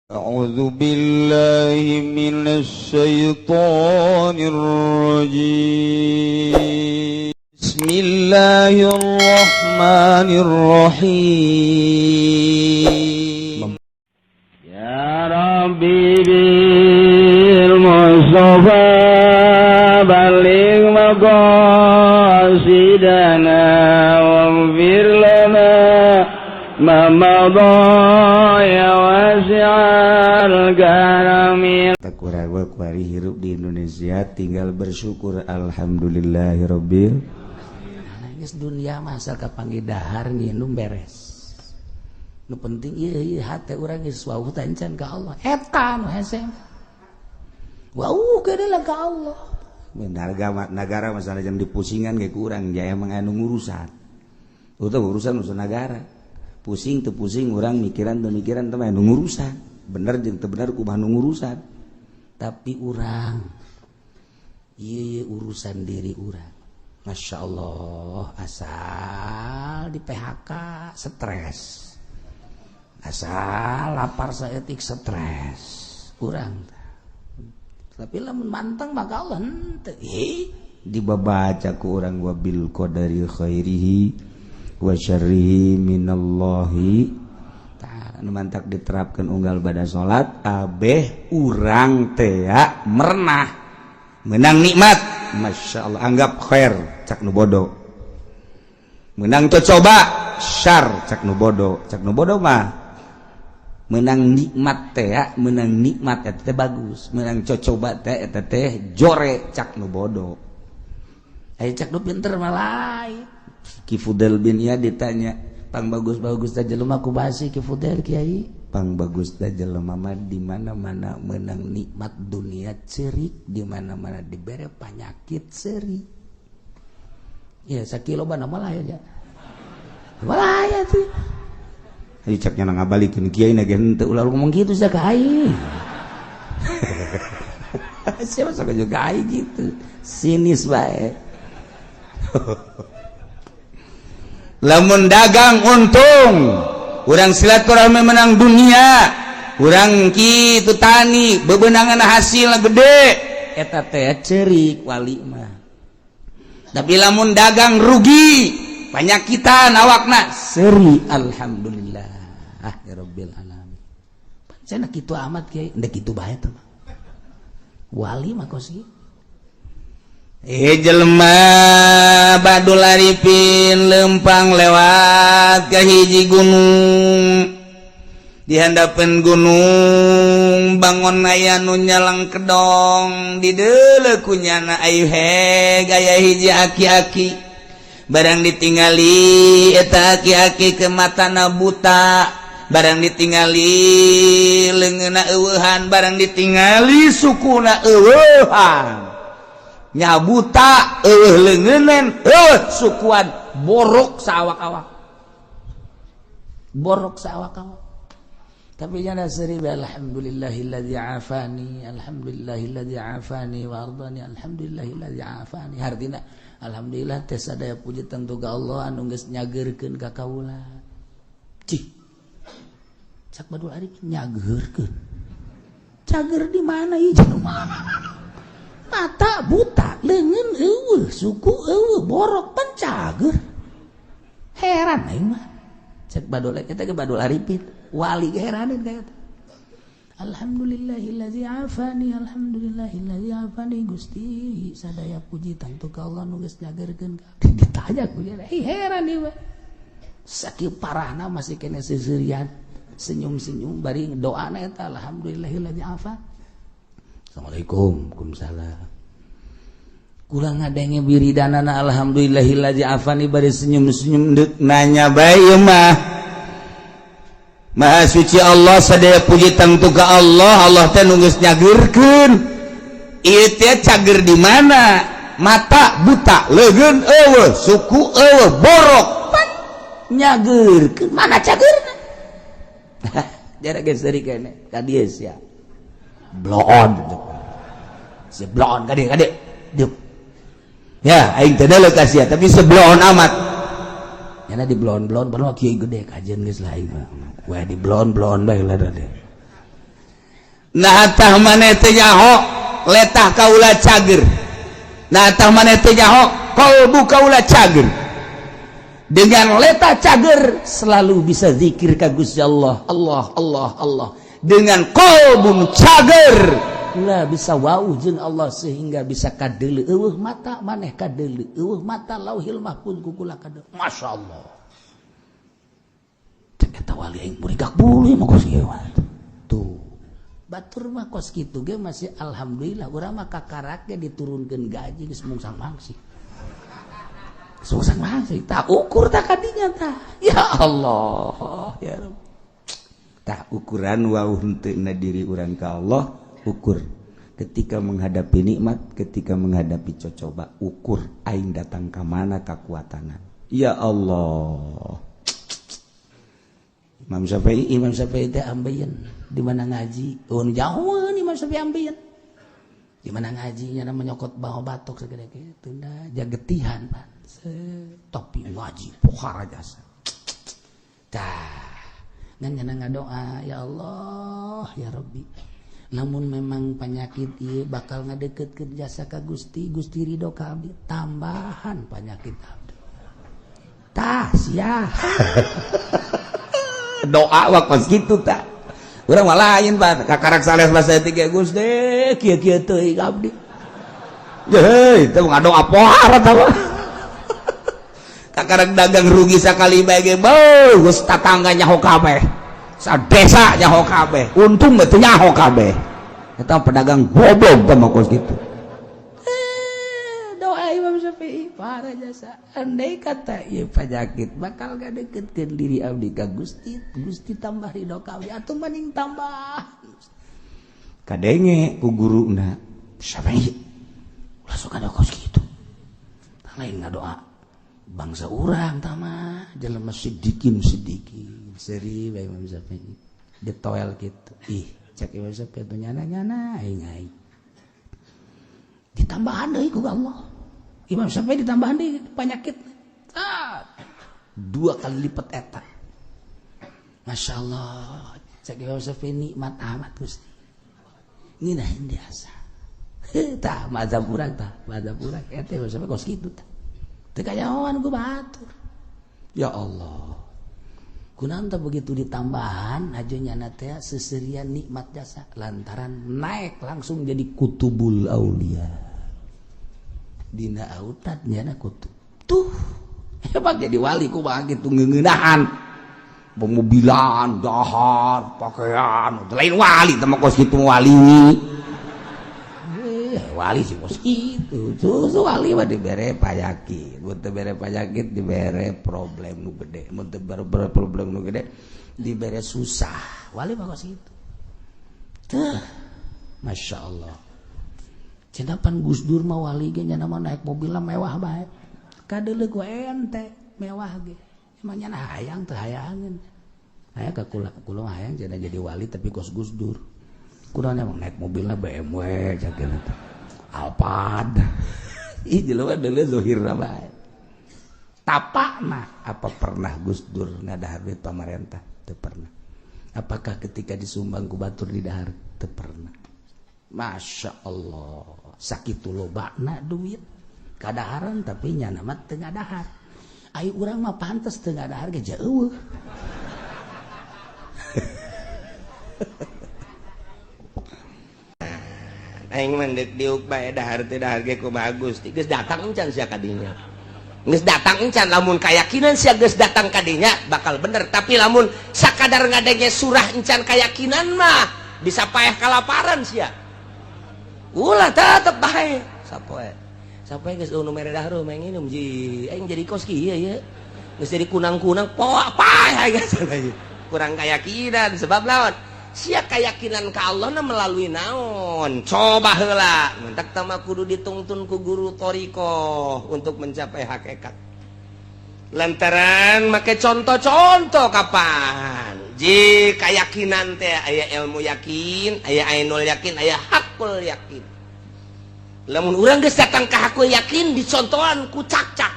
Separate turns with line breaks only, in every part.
أعوذ بالله من الشيطان الرجيم. بسم الله الرحمن الرحيم.
يا ربي بالمصطفى بلغ مقاصدنا واغفر لنا ما مضى يا واسع الكرم.
Kurang kuari hirup di Indonesia, tinggal bersyukur, alhamdulillahirabbil
Geus, dunia mah asal kapanggih dahar nginum beres. Nu penting ieu ieu hate urang geus wawuh tacan ka Allah. Eta nu hese. Wawuh lah ka Allah.
Negara negara masalah jam dipusingan ge kurang ya, emang anu ngurusan itu urusan urusan negara. Pusing teu pusing urang, mikiran teu mikiran teh anu ngurusan bener jeung teu bener kumaha nu ngurusan.
Tapi urang ieu urusan diri urang. Masya Allah, asal di PHK stres, asal lapar saeutik stres urang. Tapi lamun manteng maka Allah henteu.
Dibabaca ku urang wabil qadari khairihi wa syarrihi minallahi ta'ala. Nu mantak diterapkan unggal pada salat abeh urang teh merenah menang nikmat, Masya Allah, anggap khair cak nu bodoh, menang coba syar cak nu bodoh. Cak nu bodoh mah menang nikmat teh, menang nikmat eta teh bagus, menang cocoba teh eta teh jore cak nu bodoh.
Aya cak nu pinter mah lain.
Ki Fudel bin Iyad ditanya,
pang bagus-bagus teh jelema kumaha sih, Ki Fudel, Kiai?
Pang bagus teh jelema mah di mana-mana menang
nikmat dunia cerik, di mana-mana dibere penyakit serik. Ya sakilo bana malah ya malah ya sih.
Ayo caknya ngabalikeun kiai na ge henteu.
Ulah ngomong gitu sih ka aing. Siapa sok juga aing gitu, sinis bae.
Lamun dagang untung, urang silaturahmi menang dunia, urang kitu tani bebenangan hasil gede,
eta teh cerik wali mah.
Tapi lamun dagang rugi, panyakitan awakna,
seri alhamdulillah ah ya rabbil alamin. Pancen kitu amat, Kiai? Ndek kitu bae teh mah wali mah kos.
Eh, jelema Badul Arifin lempang lewat ke hiji gunung. Di handapeun gunung bangun aya nu nyalang kedong. Di deuleu kunyana ayu he gaya hiji aki-aki. Barang ditingali eta aki-aki ke matana buta, barang ditingali leungeunna eueuhan, barang ditingali sukuna eueuhan. Nya buta, eueuh leungeunan, eueuh sukuan,
Borok saawak-awak, borok saawak-awak, tapi jana seri alhamdulillahilladzi afani, alhamdulillahilladzi afani wa ardani, alhamdulillahilladzi afani. Hartina alhamdulillah teh sadaya puji tentu ka Allah anu geus nyageurkeun ka kaula. Cih, cak Badul Arif, nyageurkeun cager di mana ieu jelema mata buta, leungeun eueuh, suku eueuh, borok, pan cager? Heran aing mah. Cek Badul eta ge, Badul Arifin wali ge heranin kayak alhamdulillahillazi afani, alhamdulillahillazi afani. Gusti, sadaya puji tentu ka Allah nu geus nyageurkeun ka. Ditanya ku dia, heran ieu mah. Sakieu parahna masih kene seuseurian, senyum-senyum bari doana eta alhamdulillahillazi afani. Assalamualaikum. Waalaikumsalam. Kula ngadenge wiridanana alhamdulillahillazi afani bari senyum-senyum, deuk
nanya bae ieu mah. Maha suci Allah, sadaya puji tentu ka Allah. Allah teh nu geus nyageurkeun. Ieu teh cager di mana? Mata buta, leungeun eueuh, suku eueuh, borok,
pan nyageurkeun mana cageurna? Jarak geus seuri kene ka dieu sia. Bloon si bloon ka dieu, ka dieu. Dieu.
Ya aing teh deuleu ka sia, tapi sebloon amat.
Nyana di bloon-bloon, padahal kiai gede kajian geus lah aing mah. Wah, di bloon-bloon bae lah deh.
Nah, tah maneh teu nyaho letah kaula cager. Nah, tah maneh teu nyaho qalbu kaula cager. Dengan letah cager selalu bisa zikir ka Gusti Allah, Allah, Allah, Allah. Dengan qalbun cager lah bisa wau jeung Allah sehingga bisa kadeuleu, eueuh mata maneh kadeuleu, eueuh mata Lauhil Mahfuz ku kula kadeuleu. Masya Allah, cek eta wali aing murigak bulu mah kos kieu tuh. Batur mah kos kitu ge masih alhamdulillah. Urang mah kakarak ge diturunkeun gaji geus mungsang mangsi, susah mangsi. Tak ukur tak kadinya tah. Ya Allah, ya Rabb. Tah, ukuran wau henteu diri urang ka Allah, ukur ketika menghadapi nikmat, ketika menghadapi cocoba, ukur aing datang ke mana kekuatan. Ya Allah. Imam Syafi'i,
Imam Syafi'i teh ambeien di mana ngaji. Oh, jauh Imam Syafi'i ambeien. Di mana ngajinya menyokot bawa batok segede gitu, nah jagetihan, Pak. Topi ngaji pohara jasa. Tah, ngan nyana ngadoa, ya Allah, ya Rabbi. Namun memang penyakit ieu bakal ngadeketkeun jasa ka Gusti, Gusti ridho ka abdi, tambahan penyakit abdi. Tah, sia.
Doa waktu gitu tak. Urang mah lain, Pak. Kakarak sales bahasa tiga, Gusti, kieu kieu teuing abdi. Hei, itu ngadoa pohara tah. Kakarak dagang rugi sakali bae ge, beuh, geus tatangga nyaho kabeh. Sadesa nyaho kabeh. Untung mah teu nyaho kabeh. Eta pedagang goblok teh mah kos kitu.
Eh, doa Imam Syafi'i para jasa. Andai kata ieu penyakit bakal ngadeketkeun diri abdi ka Gusti, Gusti tambah ridho ka abdi atuh mending tambah.
Kadenge ku guruna, Syafi'i
ulah sok ada kos kitu. Lain ngadoa bangsa urang tama jelema sidikin sidikin seri bae Imam Syafi'i ditoel gitu. Ih, cek Imam Syafi'i tuh nyana nyana aing aing ditambahan deui ku Allah. Imam Syafi'i ditambahan deui penyakit, ah, dua kali lipat eta. Masya Allah, cek Imam Syafi'i, nikmat amat Gusti, ngeunaheun biasa. Tah, mazhab urang, tah mazhab urang eta Imam Syafi'i kos kitu tah. Teu kanyahoan ku batur. Ya Allah, kunaon teh begitu ditambahan aja nyana teh seserian nikmat jasa lantaran naik langsung jadi kutubul aulia dina autat nyana kutub tuh hebat.
Jadi wali kumaha gitu, ngeungeunahan pemobilan, dahar, pakaian, lain wali teh mah kos kitu wali.
Eh, wali sih kos kitu. Tuh wali mah dibere panyakit, mun teu bere panyakit dibere problem nu gede, mun teu bere problem nu gede dibere susah. Wali mah kos kitu tuh. Masya Allah. Cenah pan Gus Dur mah wali ge, nya mah naik mobilna mewah bae. Kadeuleu ku ente mewah ge. Emang nya hayang teu hayangeun. Hayang ka kula, kula mah hayang cenah jadi wali tapi kos Gus Dur. Kunaon emang naik mobilna BMW cak teh. Alphard.
Ih, jelema deuleu zohirna bae. Tapakna apa pernah Gus Dur ngadahar duit pamarentah? Teu pernah.
Apakah ketika disumbang ku batur di dahar? Teu pernah. Masya Allah. Sakitu lobana duit kadaharan tapi nyana mah teu ngadahar. Ayo, urang mah pantes teu ngadahar ge jauh.
Aing mah deuk diuk bae, dahar teu dahar ge kumaha Gusti. Geus datang encan sia ka dinya? Geus datang encan? Lamun kayakinan sia geus datang ka dinya bakal bener, tapi lamun sakadar ngadenge surah encan kayakinan mah bisa paeh kalaparan sia. Ulah, tetep bae sapoe sapoe geus nu mere dahar mah nginum ji aing jadi kos kieu ye, geus jadi kunang-kunang poa paeh geus kurang keyakinan. Sebab lawan sia keyakinan ka Allah na melalui naon? Coba heula mentak tama kudu ditungtun ku guru thoriqoh untuk mencapai hakikat, lantaran make contoh-contoh kapan ji keyakinan teh aya ilmu yakin, aya ainul yakin, aya hakul yakin. Lamun urang geus datang ka hakul yakin, dicontohan ku cak-cak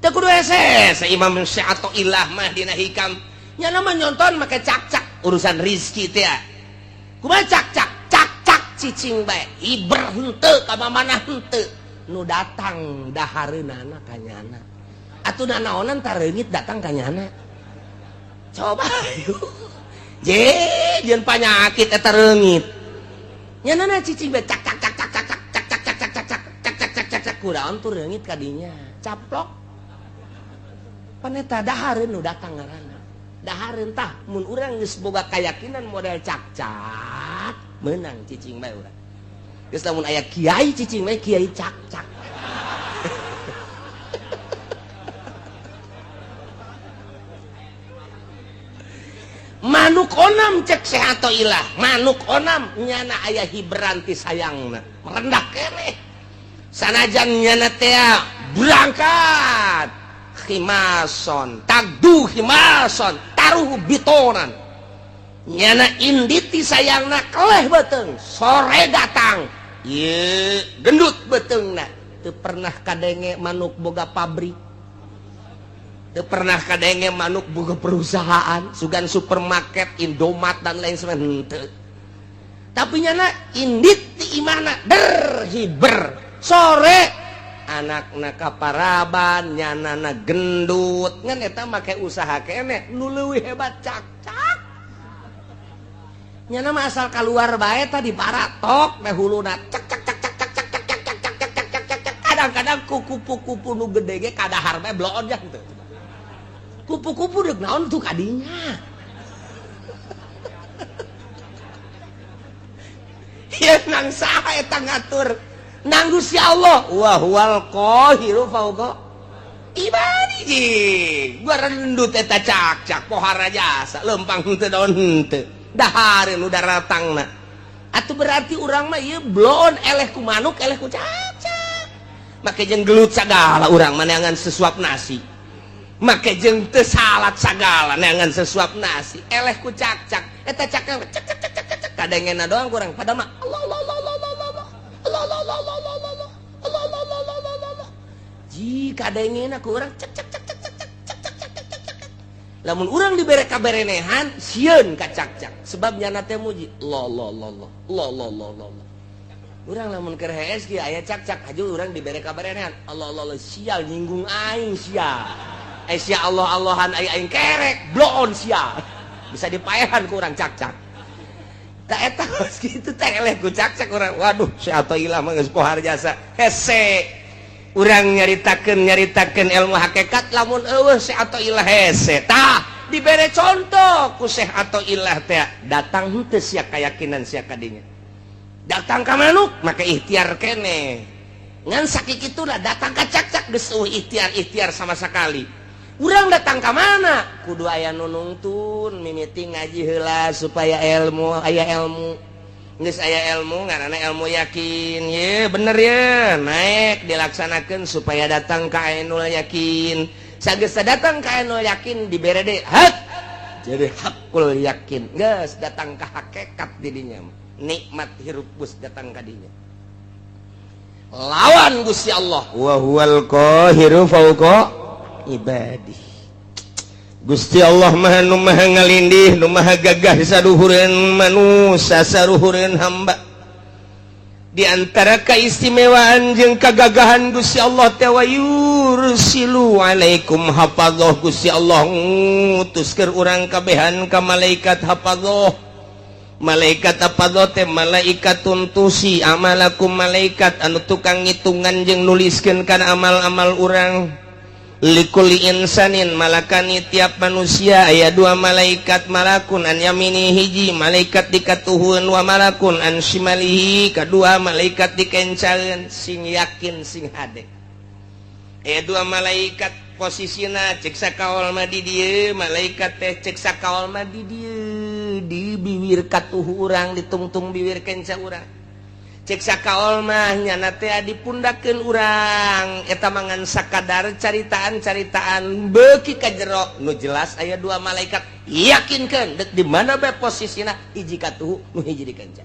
teu kudu hese. Imam atau ilah mah dina Hikam nya nama nyonton make cak-cak urusan rizki teh. Kumaha cak-cak? Cak-cak cicing bae. Hiber henteu ka mamana henteu. Nu datang dahareunana ka nyana. Atuh nanaonan tareungit datang ka nyana. Coba je jeung panyakit eta reungit. Nyanana cicing bae cak cak cak cak cak cak cak cak cak cak cak cak cak cak cak cak kuraon tuh reungit ka dinya. Caplok. Paneta dahareun nu datang ngaranna. Dahareun tah mun urang geus boga kayakinan model cak-cak meunang cicing bae urang. Geus lamun aya kiai cicing bae kiai cak-cak. Manuk onam cek Syekh Athoillah, manuk onam nyana aya hiberan ti sayangna, merendah keneh. Sanajan nyana teh berangkat khimason, tagdu khimason, taruh bitonan. Nyana indit ti sayangna keleh beuteung, sore datang, ieu gendut beuteungna. Teu pernah kadenge manuk boga pabrik. Teu pernah kadenge manuk boga perusahaan, sugan supermarket, Indomaret dan lain sebagainya henteu. Tapi nyana indit ti imahna der hiber. Sore anakna kaparaban, nyanana gendut, ngan eta make usaha keneh nu leuwih hebat cak-cak. Nyana mah asal kaluar bae tadi baratok meh huluna cak cak cak cak cak cak cak cak cak cak cak cak cak. Kadang-kadang ku kupu-kupu nu gede ge kadahar bae bloon jang teu. Kupu-kupu deuk naon tuh kadinya. Ieu nang saha eta ngatur? Nang Gusti Allah. Wa huwal qahiru fauqa ibadihi. Gua rendut eta cak-cak pohara jasa lempang henteu daun henteu. Dahareun nu daratangna. Atuh berarti urang mah ieu bloon eleh ku manuk eleh ku cak-cak. Make jeung gelut sagala urang mah neangan sesuap nasi. Make jeung teu salat sagala neangan sesuap nasi. Eleh ku cak-cak. Eta cak-cak cak cak cak cak cak kadengena doang kurang padahal mah Allah Allah Allah Allah Allah Allah Allah Allah Allah Allah Allah Allah Allah Allah Allah. Ji kadengena ku urang cak cak cak cak cak cak cak cak cak cak cak. Lamun urang dibere kaberenehan sieun ka cak-cak sebab nyana teh muji Allah Allah Allah Allah Allah Allah Allah Allah. Urang lamun keur hees kieu aya cak-cak haju urang dibere kaberenehan Allah Allah Allah sial nyinggung aing sia. Eh sia Allah Allahan aing aing kerek bloon sia. Bisa dipaehan ku urang cak-cak. Tak eta geus kitu teh eleh ku cak-cak urang. Waduh, Syekh Athoillah mah geus pohar jasa. Hese. Urang nyaritakeun ilmu hakikat lamun eueuh Syekh Athoillah hese. Tah, dibere contoh ku Syekh Athoillah teh datang henteu sia kayakinan sia kadinya. Datang ka manuk make ikhtiar keneh. Ngan sakikituna datang ka cak-cak geus eueuh ikhtiar-ikhtiar sama sekali. Urang datang ka mana? Kudu aya nu nungtun mimiti ngaji heula supaya ilmu aya ilmu. Geus aya ilmu ngaranna ilmu yakin. Ye bener ye, naik dilaksanakeun supaya datang ka ainul yakin. Sageus datang ka ainul yakin dibere deui hak. Jadi hakul yakin. Geus datang ka hakikat didinya. Nikmat hirup geus datang ka dinya. Lawan Gusti Allah.
Wa huwal qahiru fauqa ibadi. Gusti Allah maha nu maha ngalindih, nu maha gagah saduhureun manusia, saruhureun hamba. Di antara keistimewaan jeung kagagahan Gusti Allah teh wa yursilu alaikum hafadzah. Gusti Allah ngutus keur urang kabehan ka malaikat hafadzah. Malaikat hafadzah teh malaikat tuntusi amalakum, malaikat anu tukang ngitungan jeung nuliskeun kana amal-amal urang. Likuli insanin malakani tiap manusia aya dua malaikat, malakun an yamini hiji malaikat dikatuhun wa malakun an shimalihi kadua malaikat dikencaeun. Sing yakin sing hade aya dua malaikat posisina cek sakaol mah di dieu malaikat teh cek sakaol mah di dieu di biwir katuhu urang ditungtung biwir kenca urang. Cek sakaol mah nyana teh dipundakeun urang eta mangan sakadar caritaan-caritaan beuki ka jero nu jelas aya dua malaikat yakinkeun deuk di mana bae posisina hiji katuhu nu hiji dikenca.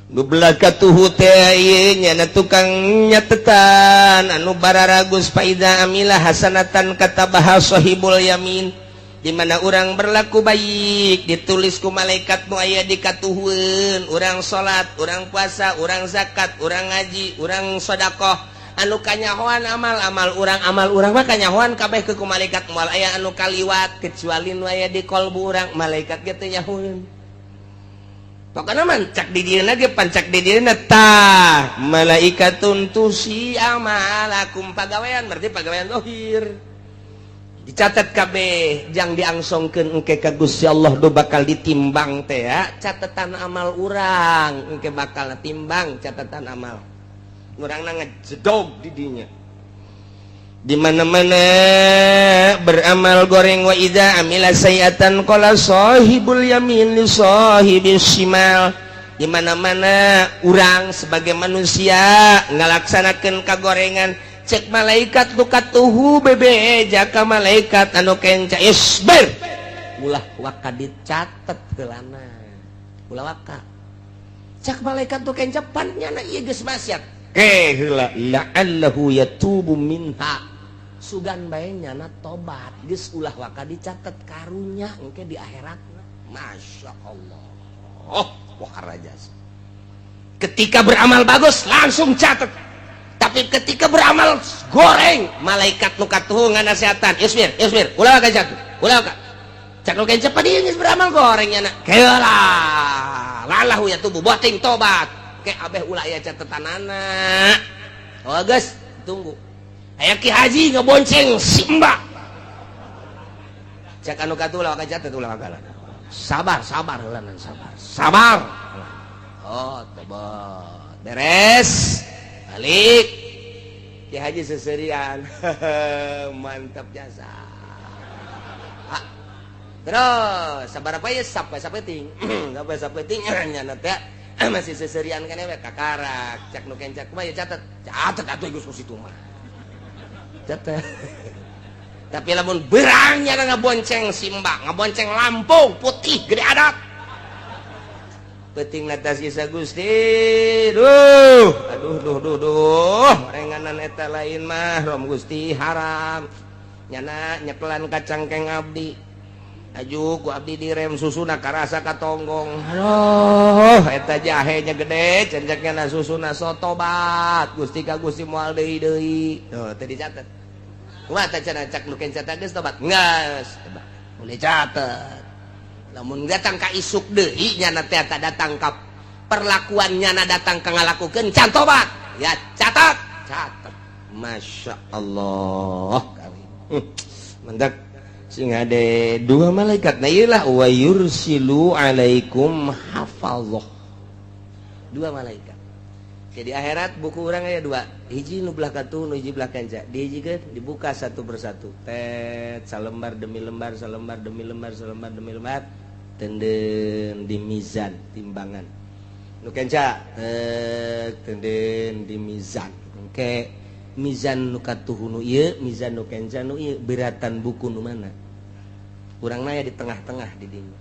Nu belah katuhu teh ieu nyana tukang nyatetan anu bararagus faida amila hasanatan katabaha sahibul yamin.
Di mana urang berlaku baik ditulis ku malaikat nu aya di katuhueun. Urang salat, urang puasa, urang zakat, urang ngaji, urang sedekah, anu kanyahoan amal-amal urang, amal urang mah kanyahoan kabeh ke ku malaikat, moal aya anu kaliwat kecuali nu aya di kolbu urang, malaikat ge teu nyahoeun. Pokokna mah cak di dieuna ge pan cak di dieuna tah malaikatun tuhsi amalakum, pagawean berarti pagawean zahir dicatat kabeh jang diangsongkeun engke ka Gusti Allah. Do bakal ditimbang teh ya catatan amal urang, engke bakal timbang catatan amal urang ngejedog di dinya. Di mana-mana beramal goreng, wa idza amila sayiatan qala sahibul yamin li sahibis shimal. Di mana-mana urang sebagai manusia ngalaksanakeun kagorengan, cek malaikat nu katuhu bebe jaka malaikat anu kenca, "Isbir, ulah waka dicatet heulana, ulah waka." Cek malaikat nu kenca, "Pan nyana ieu geus maksiat ke heula, la'allahu yatubu minha, sugan bae nyana tobat, geus ulah waka dicatet, karunya engke di akhirat." Masya Allah, oh wah raja. Ketika beramal bagus langsung catet, tapi ketika beramal goreng, malaikat nu katuhu nganasehatan, "Isbir, isbir, ulah waka catet, ulah waka." Cak nu kenca, "Pan ieu geus beramal goreng nyana." "Keula, la'allahu yatubu, boting tobat ke abeh ulah aya catetanana." Oh geus, tunggu. Aya Ki Haji ngebonceng si Mbak, cek anu katuh, "Ulah waka catet, ulah waka, sabar, sabar heula, sabar, sabar." Oh tobat, beres, balik. Ki Haji seserian, mantap jasa. Ah, terus sabar apa ya, sampai sapeting, sampai sapeting nyana teh masih seserian kan we kakarak. Cak nu kenca, "Kumaha ya, catet?" "Catet atuh, geus situ mah catet." Tapi lamun berangnya ngabonceng simbak, ngabonceng Lampung putih gede adat, penting atas kisah Gusti, duh aduh duh duh duh, renganan eta lain mahram Gusti, haram nyana nyekelan kacangkeng abdi, aju ku abdi direm, susuna karasa katonggong, aduh eta jahenya gede cenceknya na susuna, sotobat Gusti ka Gusti, moal deui deui. Tuh teu dicatet. Kumaha teh cenah cak nu kenca, geus tobat? Geus, boleh catet. Lamun datang ka isuk deui nyana teh datang ka perlakuan nyana datang ka ngalakukeun can tobat ya catat, catat. Masya Allah kali. Mendak sing ada dua malaikat. Nah iyalah, wa yursilu alaikum hafazah, dua malaikat. Jadi akhirat buku urang aya dua, hiji nu belah katuh, nu hiji belah kenca. Dihijikeun, dibuka satu persatu, tet, salembar demi lembar, salembar demi lembar, salembar demi lembar, tenden di mizan timbangan. Nu kenca tet, tenden di mizan. Engke mizan nu katuh nu ieu, mizan nu kenca nu ieu, beratan buku nu mana? Urang naya di tengah-tengah di dinya,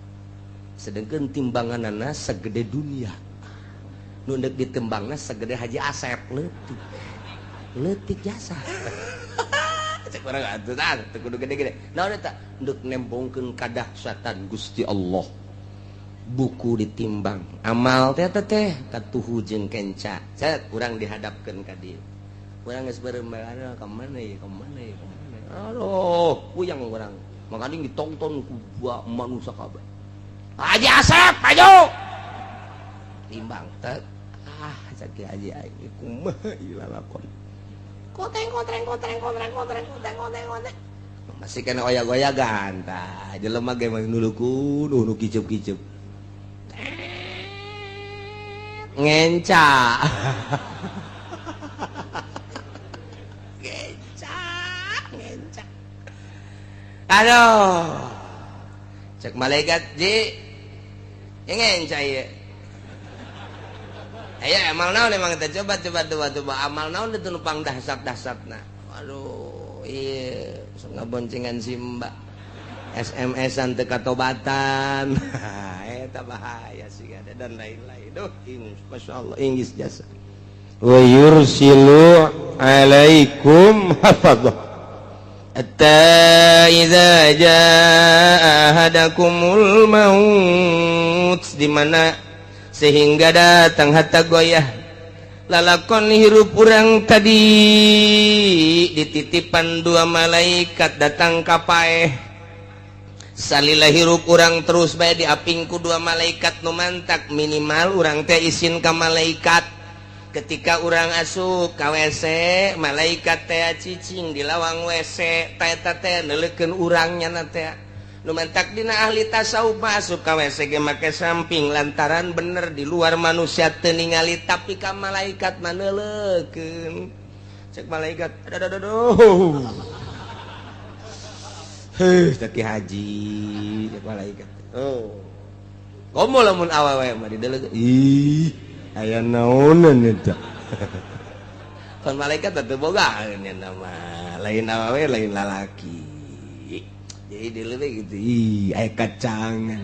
sedangkan timbanganana segede dunia, nu deuk ditembangna segede Haji Asep, leutik leutik jasa. Cek urang atuh tah teu kudu gede-gede. Naon eta? Deuk nembongkeun kadahsyatan Gusti Allah. Buku ditimbang amal teh teh katuhu jeung kenca, cet, urang dihadapkeun ka dieu. Urang geus beureum, ka mana ya, ka mana ya, ka mana? Aduh, puyang urang. Makanya ditonton ku manusia kabeh. Haji Asep maju timbang, tet. Ah, cek Haji aing, kumaha ieu lalakon? Kotreng kotreng kotreng kotreng kotreng kotreng kotreng kotreng, masih kena oyak-oyagan. Tah jelema ge mah nuluku nu kicup-kicup ngenca ngenca ngenca. Aduh, cek malaikat, "Ji, ngenca ieu. Ayo amal naon emang kita? Coba coba coba coba, amal naon itu nupang dahsyat dahsyatna?" "Aduh, iya ngaboncengan si mbak, SMS-an teu katobatan." Eta bahaya sih ada dan lain-lain. Duh, Masya Allah, Inggris jasa.
Wa yursilu alaikum hafadzah.
Hatta idza jaa ahadakumul maut, di mana sehingga datang hatta goyah lalakon hirup urang tadi dititipan dua malaikat datang ka paeh. Salila hirup urang terus bae diaping ku dua malaikat nu mantak minimal urang teh isin ka malaikat. Ketika urang asup ka WC, malaikat teh cicing di lawang WC, teh eta teh neuleukeun urang nyana teh. Nu mantak dina ahli tasawuf masuk ka WC ge make samping lantaran bener di luar manusia teu ningali, tapi ka malaikat mah neuleukeun. Cek malaikat, aduh aduh aduh. Heuh, teh haji cek malaikat. Oh. Komo lamun awewe mah dideleukeun. Ih, aya naonan eta. Pan malaikat teu boga nama lain awewe lain lalaki. Jadi dileukeun gitu, ih aya kacangan.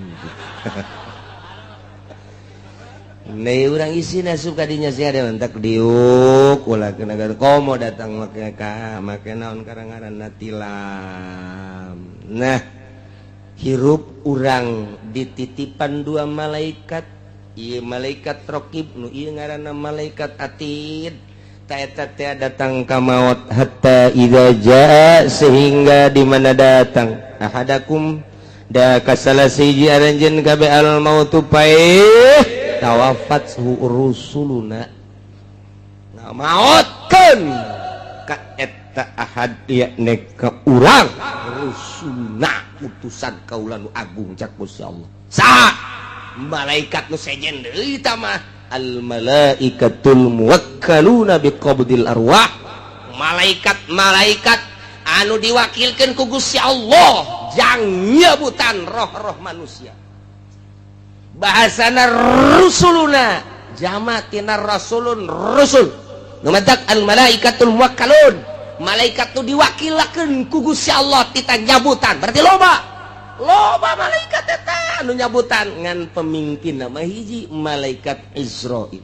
Nih urang isin asup ka dinya sia ada mentak diuk ulah kena komo datang make ka make naon karang-ngaranna tilam. Nah, hirup urang dititipan dua malaikat. Ieu malaikat raqib nu ieu ngaranna malaikat atid. Ta eta teh datang ka maot hatta idza jaa, sehingga di mana datang ahadakum da kasala siji aranjeun kabeh al mautu paeh tawafat rusuluna ngamaotkeun ka eta ahad yakni ka urang rusuluna utusan kaula nu agung cak Gusti Allah. Saha malaikat nu sejen deui tah mah al malaikatul muwakkaluna biqabdil arwah, malaikat-malaikat anu diwakilkeun ku Gusti Allah jang nyebutan roh-roh manusia. Bahasana rusuluna jama tina rasulun rusul. Nu matak al malaikatul muwakkalun, malaikat nu diwakilakeun ku Gusti Allah tita nyabutan, berarti loba loba malaikat eta anu nyabutan ngan pemimpin nama hiji malaikat Izrail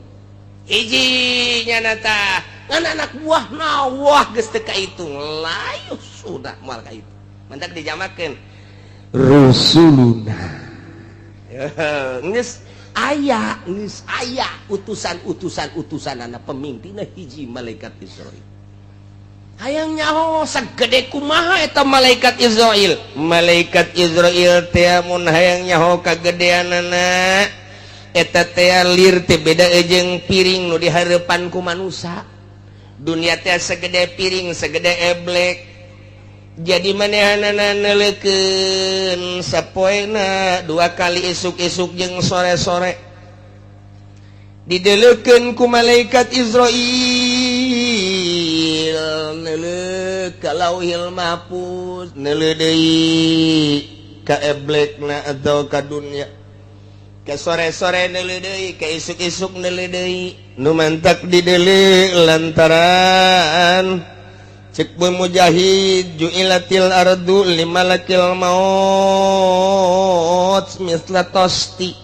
hiji nyana tah ngan anak buah nawah geus teu kaitung layu sudah moal kaitu mantak dijamakeun rusuluna. Geus aya geus aya utusan-utusan utusanana pemimpinna hiji malaikat Izrail. Hayang nyaho sagede kumaha eta malaikat Izrail. Malaikat Izrail teh mun hayang nyaho kagedeanana eta teh lir teh beda jeung piring nu dihareupan ku manusa. Dunia teh segede piring segede eblek. Jadi manehanana neuleukeun sapoena dua kali isuk-isuk jeung sore-sore. Dideleukeun ku malaikat Izrail neuleuh ka Lauhil Mahfuz, neuleuh deui ka eblekna atau ka dunia. Ka sore-sore neuleuh deui, ka isuk-isuk neuleuh deui. Nu mantak dideuleu lantaran cek Mujahid ju'ilatil ardu limalakil maut misla tosti.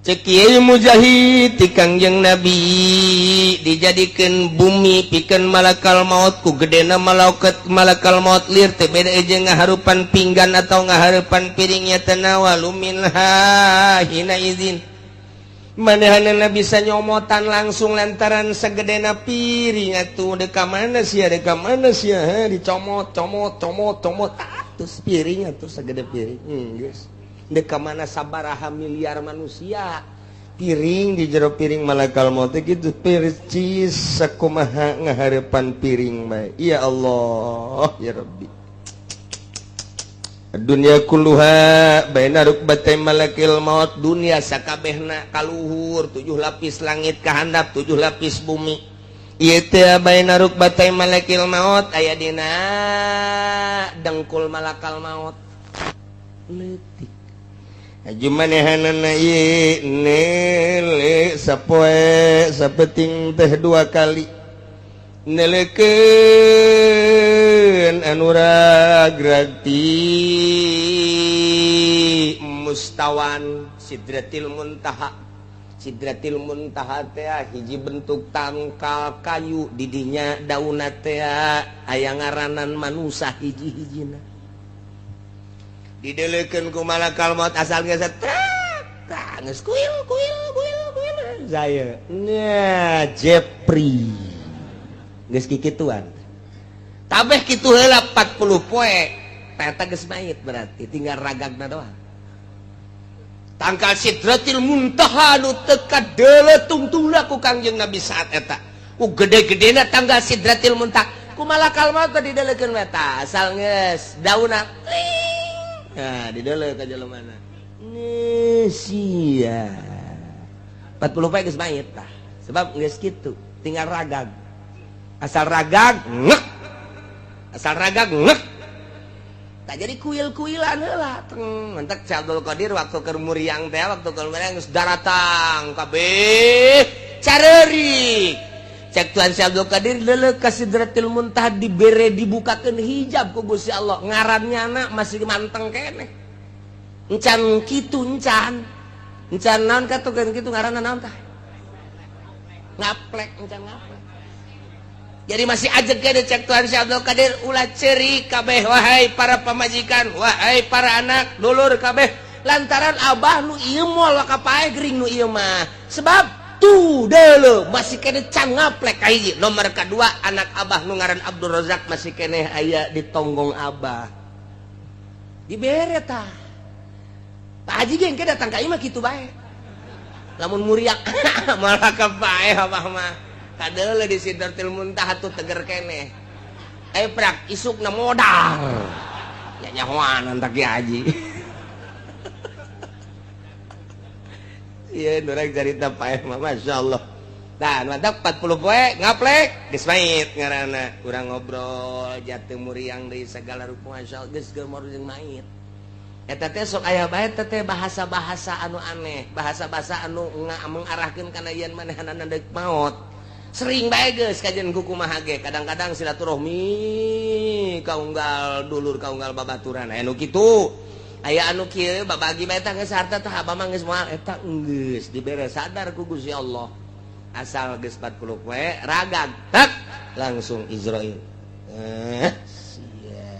Cek Kiai Mujahid ti Kangjeng Nabi dijadikeun bumi pikeun malakal maut ku gedena malaikat malakal maut lir teh beda jeung ngaharupan pinggan atau ngaharupan piringnya tanawalu minha hina izin. Manehanana bisa nyomotan langsung lantaran segedena piring atuh deka mana sia dicomot comot comot comot atus piring atuh segede piring. Geus deka mana sabaraha miliar manusia piring di jero piring malakal maut gitu percis sakumaha ngaharepan piring bae. Ya Allah ya Rabbi. Dunia kulluha baina rukbatay malakil maut, dunia sakabehna kaluhur 7 lapis langit kahandap 7 lapis bumi. Ieu teh baina rukbatay malakil maut aya dina dengkul malakal maut leutik. Aju manehanana ieu neule sapoe sapeting teh dua kali neleukeun anu ragrag ti mustawan sidratil muntaha Sidratil Muntaha teh hiji bentuk tangkal kayu, didinya daunna teh aya ngaranan manusa hiji-hijina. Didelekeun ku malakal maut, asal geus trak geus kuil kuil kuil kuil saya nya Jepri geus kikituan kabeh kitu heula. 40 poe eta geus mayit, berarti tinggal ragagna doang. Tangkal Sidratil Muntaha nu teu kadeuleu tungtungna ku Kangjeng Nabi saat eta, ku gede-gedena tangkal Sidratil Muntaha, ku malakal maut didelekeun eta, asal geus daunna kling, nah dideuleu ka jelemana sia 40 poe geus mayit tah, sebab geus kitu tinggal ragag, asal ragag ngek, asal ragag ngek. Tak jadi kuil-kuilan heula teng mentek. Abdul Qadir waktu keur muriang teh, waktu keur muriang geus daratang kabeh careurik. Cek Tuan Syekh Abdul Qadir, leuleuh ka Sidratil Muntaha, dibere dibukakeun hijab ku Gusti Allah, ngarannya anak masih manteng keneh, encan kitu, encan encan naon katukeun kitu, ngaranna naon tah, ngaplek, encan ngaplek, jadi masih aja kene. Cek Tuhan Syekh Abdul Qadir, ulah cerik kabeh wahai para pamajikan, wahai para anak dulur kabeh, lantaran abah nu ieu moal kapae gering nu ieu mah, sebab tuh deuleu masih kene can ngaplek. Kahiji, nomor kedua, anak abah nu ngaran Abdul Razak masih kene aya di tonggong abah, dibere tah. Pak Haji ge engke datang ka imah kitu bae, lamun muriak malah kapae abah mah kadeuleu di Sidratil Muntaha tuh teger keneh. Eh, prak isukna modal ya, nyahoanan tak ki haji. Iya, orang cerita paeh mah Masya Allah. Dan mantap, 40 poe ngaplek geus mayit ngaranna. Urang ngobrol jatuh muriang deui segala rupa, Masya Allah, geus gemor jeung mayit. Eta teh sok aya bae teh bahasa-bahasa anu aneh, bahasa-bahasa anu mengarahkeun kana yen manehanana deuk maot. Sering bae geus kajian ku kumaha ge, kadang-kadang silaturahmi kaunggal dulur, kaunggal babaturan, aya nu kitu. Aya anu kieu babagi bae tah, geus harta tah abah mah geus moal eta, geus dibere sadar ku Gusti Allah. Asal geus 40 poe ragag tak langsung Izrail. Eh sia.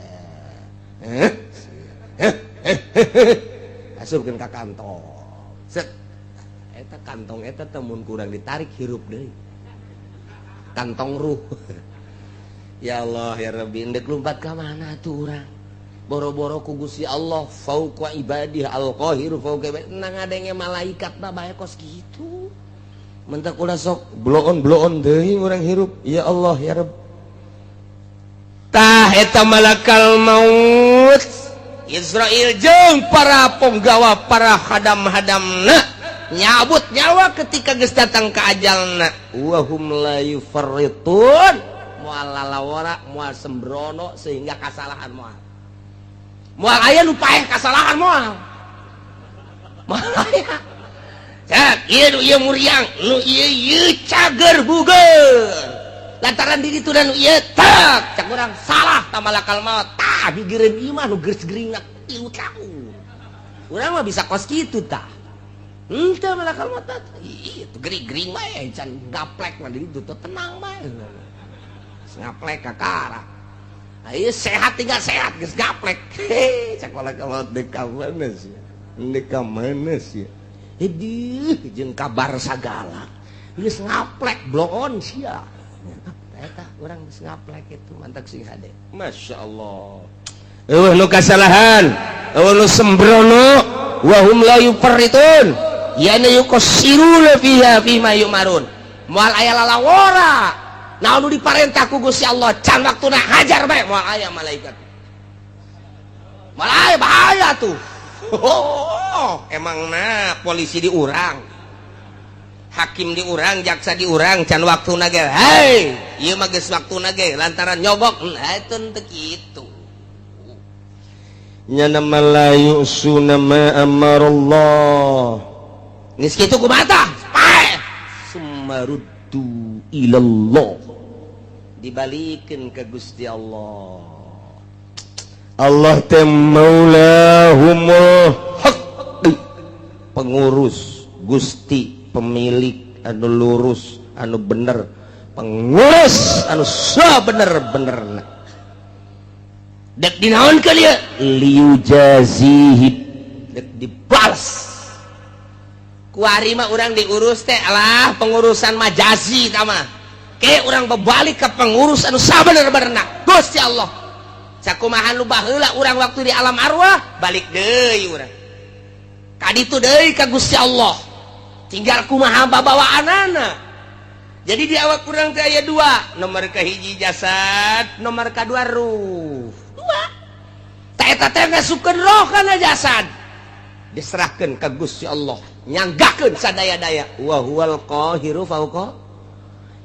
Eh sia. Asupkeun ka kantong. Set. Eta kantong eta teh mun kurang ditarik hirup deui. Kantong ruh. Ya Allah ya Rabbi, ndek lumpat ka mana tuh urang? Boro-boro ku Gusti Allah fauqa ibadih al-qahiru fauqa ibadih, nang ngadenge malaikat mah bae kos kitu. Mentak ulah sok bloon-bloon deui urang hirup. Ya Allah ya Rabb. Tah eta malakal maut Israel jeung para penggawa, para hadam-hadamna nyabut nyawa ketika geus datang ka ajalna, wa hum la yufarritun, moal lalawara, moal sembrono sehingga kasalahan, moal moal aya nu paeh kasalahan, moal moal aya. Cek ieu nu ieu muriang, nu ieu ieu cager buger lantaran diri itu, dan nu ieu tak cek urang salah ta malakal maut tah gigireun ieu mah nu geus geuringna 3 tahun. Urang mah bisa kos kitu tah. Henteu malakal maut tah ieu gering-gering bae, can gaplek mah di ditu teh tenang bae. Ngaplek kakara. Ayo sehat, tinggal sehat geus gaplek. Heh, cek malakal maut deuk ka mana sih? Deuk ka mana sih? Hidih jeung kabar sagala. Geus ngaplek bloon sia. Eta urang geus ngaplek itu mantak sing hade. Masya Allah. Eueuh nu kasalahan, eueuh nu sembrono, wa hum la yufarritun. Ya yuqassiruna fiha fima yumarun. Moal aya lalawora. Naon nu diparentah ku Gusti Allah can waktuna hajar bae, moal aya malaikat. Moal aya, bahaya tuh. Oh, emang nah polisi diurang, hakim diurang, jaksa diurang, can waktuna ge. Hei, ieu mah geus waktuna ge lantaran nyogok. Nah, itu teu kitu. Nya nama la yusuna ma amarallah. Geus kitu kumaha tah? Paeh. Summaruddu ilallah. Dibalikeun ka Gusti Allah. Allah teh maulahumul haq, pengurus Gusti. Pemilik anu lurus, anu bener, pengurus anu sabener-benerna. Dek dinaonkeun ieu? Liyujazihi, dek dibalas. Kuari mah urang diurus teh, alah, pengurusan majazi tah mah. Ke urang berbalik ke pengurus anu sabener-benerna, Gusti Allah. Sakumaha nu baheula urang waktu di alam arwah, balik deui urang kaditu deui ka Gusti Allah, tinggal kumaha babawaanana. Jadi di awak urang teh aya dua, nomor kahiji jasad, nomor kadua ruh. Dua tah eta teh ngasupkeun roh kana jasad, diserahkeun ka Gusti Allah, nyanggakeun sadaya-daya, wa huwal qahiru fauqa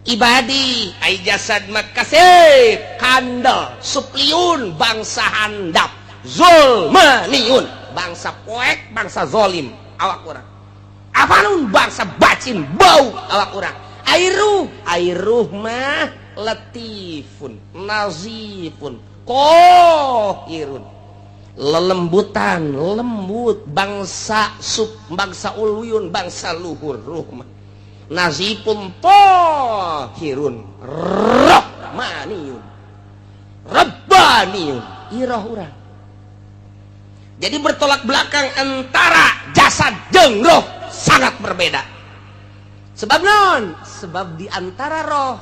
ibadi. Ai jasad mah kasep kandel supliun, bangsa handap, zulmaniun, bangsa poek, bangsa zolim awak urang, afanun, bangsa bacin bau awak urang. Ai ruh, ai ruh mah latifun, nazifun, kohirun, lelembutan, lembut, bangsa sub, bangsa uluyun, bangsa luhur. Ruh mah nazifun, tohirun, rahmaniyun, rabbaniyun. Iroh urang jadi bertolak belakang antara jasad jeung roh, sangat berbeda. Sebab non sebab di antara roh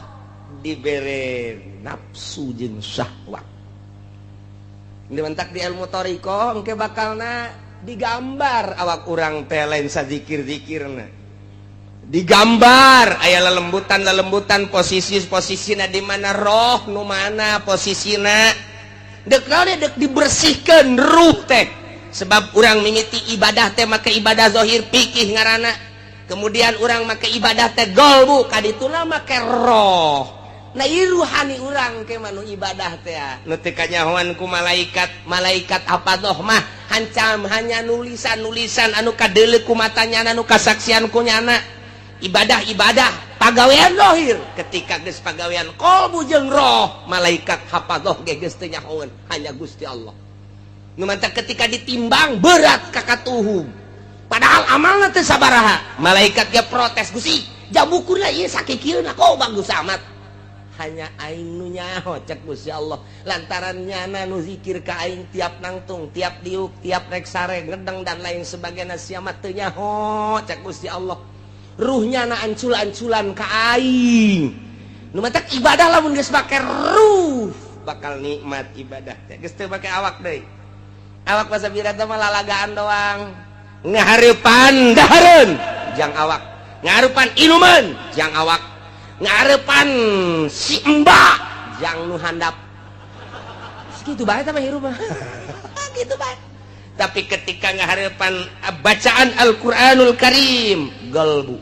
dibere nafsu jeung syahwat. Dimentak di ilmu thoriqoh engke bakalna digambar awak urang teh, lain sazikir-zikirna digambar, aya lelembutan lelembutan, posisi posisina di mana, roh nu mana posisina. Dek naon? Dek dibersihkan ruh teh. Sebab urang mimiti ibadah teh make ibadah zahir, pikih ngaranna. Kemudian urang make ibadah teh golbu, kadituna make roh. Nah, ieu ruhani urang ke manu ibadah teh nu teu kanyahoan ku malaikat. Malaikat apa doh mah hancam hanya nulisan-nulisan anu kadeuleu ku matanya, anu kasaksian ku nyana, ibadah-ibadah pagawean zahir. Ketika geus pagawean qalbu jeung roh, malaikat hafadoh ge geus teu nyahoeun, hanya Gusti Allah nu mantak. Ketika ditimbang berat kakatuhu, padahal amalna teu sabaraha, malaikat ge protes, "Gusti, jabukurna ieu sakikieuna kok bagus amat?" "Hanya aing nu nyaho," cek Gusti Allah, "lantaran nyana nu zikir ka aing tiap nangtung, tiap diuk, tiap rek sare, ngedeng, dan lain sebagainya. Sia mah teu nyaho," cek Gusti Allah, "ruhnya na ancul-anculan ka aing." Nu matak ibadah lamun geus make ruh bakal nikmat ibadah teh, geus teu make awak deui. Awak masa bira mah lalagaan doang, ngahareupan dahareun jang awak, ngahareupan inuman jang awak, ngarepan si mbak jang nu handap. Segitu bae mah hirup mah, gitu bae. Tapi ketika ngaharepan bacaan Al-Qur'anul Karim, galbu,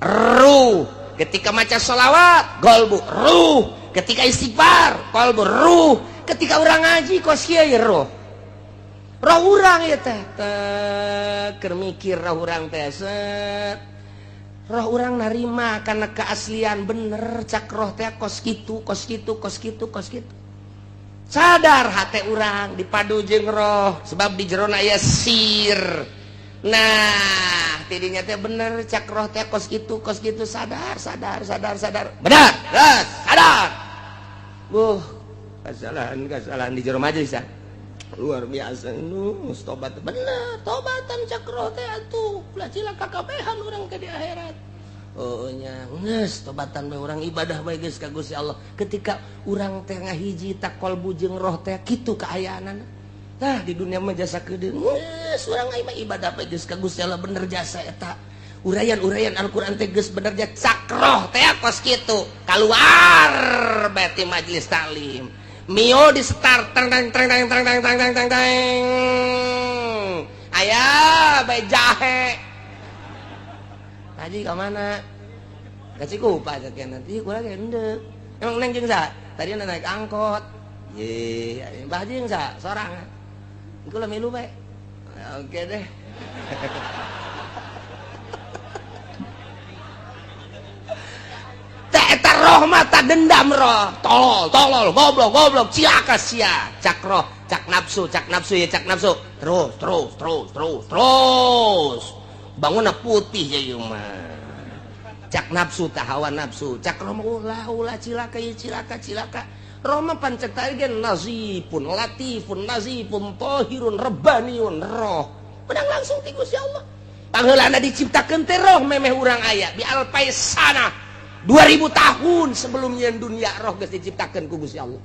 ruh. Ketika maca sholawat, galbu, ruh. Ketika istighfar, qalbu, ruh. Ketika urang ngaji kos kieu ya, ruh, roh urang ya teh teh keur mikir, roh urang teh set, roh urang narima karena keaslian, bener cak roh teh kos kitu, kos kitu, kos kitu, kos kitu. Sadar hate urang dipadu jeung roh, sebab di jerona aya sir. Nah, tidinya teh bener cak roh teh kos kitu, kos kitu. Sadar, sadar, sadar, sadar, benar, ras, sadar. Buh, kesalahan kesalahan di jero majelis ya luar biasa. Nu tobat, bener tobatan cak roh teh atuh, ulah cilaka kabehan urang ke di akhirat. Oh nya, geus tobatan bae urang, ibadah bae geus ka Gusti Allah. Ketika urang teh ngahiji tak kolbu jeung roh teh, kitu kaayaanana. Tah, di dunia mah jasa keudeung, geus urang mah ibadah bae geus ka Gusti Allah, bener jasa eta uraian-uraian Al-Qur'an teh geus bener ja cak roh teh kos kitu. Keluar bae ti majelis taklim, Mio di start, tang tang tang tang tang tang tang tang tang tang, aya bae jahe. "Haji, ke mana?" "Ka Cikupa," cek nanti kurang endek. "Emang neng jeung sa?" "Tadi naik angkot." "Ye, Mbah jeung sa?" "Sorangan." "Engko lah milu bae." "Oke deh." Eta roh mata dendam, roh tolol tolol, goblok goblok, cilaka sia, cak roh, cak nafsu, cak nafsu ya, cak nafsu terus terus terus terus terus. Bangunna putih ya ieu mah. Cak nafsu tah hawa nafsu, cak roh ulah ulah cilaka ieu cilaka cilaka. Roh mah pan cek tadi ge nazifun, latifun, nazifun, tahirun, rabbaniun roh. Menang langsung ti Gusti Allah. Pangheulana diciptakeun teh roh memeh urang aya bi alpai sana 2000 tahun sebelumnya dunia roh geus diciptakeun ku Gusti Allah.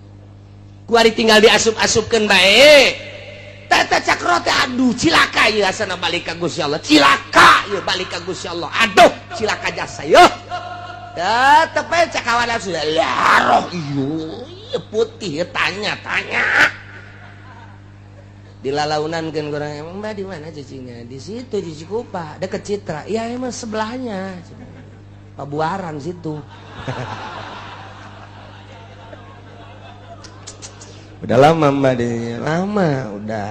Kuari tinggal diasup-asupkeun bae. Tata cak roh teh aduh cilaka ieu asana balik ka Gusti Allah. Cilaka ieu balik ka Gusti Allah. Aduh cilaka jasa ieu. Tetep bae cak hawa nafsu lah roh ieu putih tanya tanya. Dilalaunankeun kurang emang mbak di mana cicingnya? Di situ di Cikupa, deket Citra. Iya emang sebelahnya. Pabuaran situ. Udah lama mbak di lama udah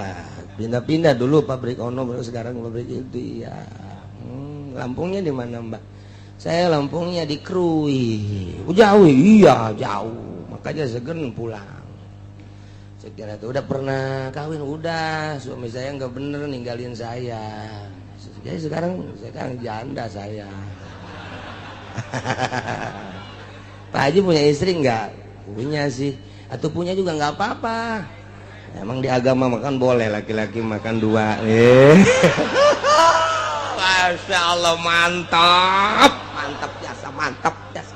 pindah-pindah dulu pabrik ono baru sekarang pabrik itu ya. Lampungnya di mana mbak? Saya Lampungnya di Krui. Oh, jauh iya jauh makanya segen pulang. Saya kira tuh udah pernah kawin udah suami saya nggak bener ninggalin saya. Jadi sekarang janda saya. Pak Haji punya istri nggak? Punya sih. Atau punya juga nggak apa-apa. Emang di agama makan boleh laki-laki makan dua. Masya Allah mantap, mantap jasa, mantap jasa.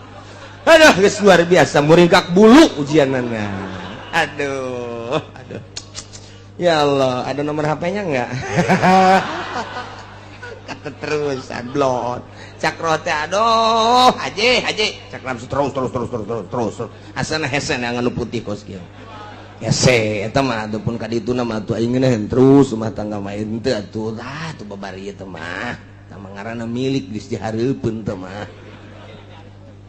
Aduh, geus luar biasa muringkak bulu ujianana. Aduh, aduh. Ya Allah, ada nomor HP-nya nggak? Kata terus, blon. Cak rote aduh, haji, haji. Cak nafsu terus terus terus terus terus terus. Asana hese yang anu putih kos kieu. Hese eta mah ataupun ka dituna mah atuh aing ngeunaheun terus rumah tangga mah henteu atuh. Tah atuh babari ieu teh mah. Tah mah ngaranna milik geus dihareupeun teh mah.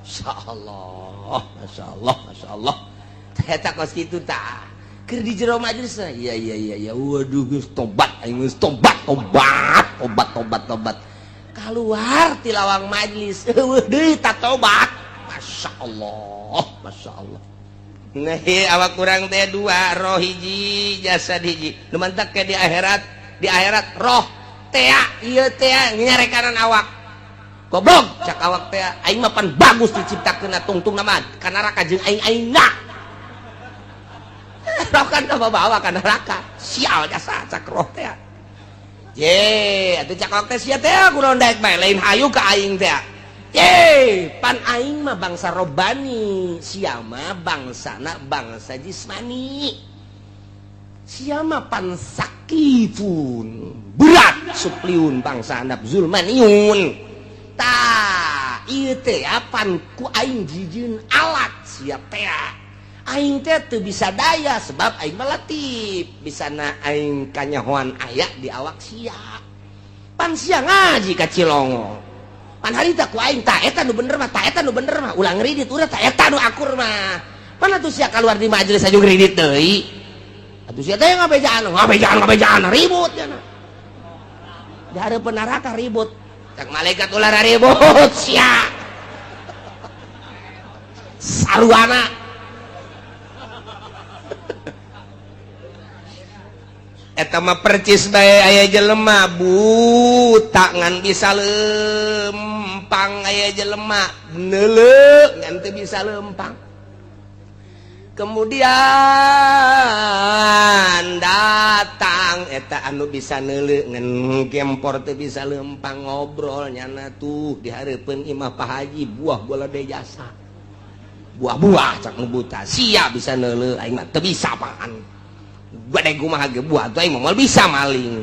Masyaallah, masyaallah, masyaallah. Eta kos kitu tah. Keur di jero majelis iya iya iya iya waduh geus tobat aing geus tobat tobat tobat tobat tobat. Keluar ti lawang majelis eueuh deui ta tobat. Masya Allah, Masya Allah. Nah, awak kurang teh dua roh hiji jasad hiji. Nu mantak ke di akhirat roh tea ieu tea nyarekanan awak. Goblok cak awak teh aing mah pan bagus diciptakeun tungtung mah ka neraka jeung aing aingna. Roh kan bawa ka neraka. Sial jasa cak roh teh. Ye, atuh cak awak teh sia teh kunaon daek bae lain hayu ka aing teh. Ye, pan aing mah bangsa robani, sia mah bangsana bangsa jismani. Sia mah pan sakifun, berat supliun bangsa handap zulmaniun. Tah, ieu teh pan ku aing jijieun alat sia teh. Aing teh teu bisa daya sebab aing mah latif, bisa na aing kanyahoan aya di awak sia. Pan sia ngaji ka Cilongo. Pan harita ku aing ta eta nu bener mah, ta eta nu bener mah, ulah ngridit urang ta eta nu akur mah. Pan atuh sia kaluar di majelis aja ngridit deui. Atuh sia teh ngabejaan, ngabejaan, ngabejaan ribut nya. Di hareupeun neraka ribut. Cak malaikat ulah ribut sia. Saruana. Eta mah percis bae aya jelema buta ngan bisa lempang, aya jelema neuleu ngan teu bisa lempang. Kemudian datang eta anu bisa neuleu ngan gempor teu bisa lempang ngobrol nyana tuh di hareupeun imah Pak Haji buah bola de jasa. Buah-buah cak nu buta sia bisa neuleu aing mah teu bisa apaan. Gede kumaha ge buah tuh aing mah bisa maling.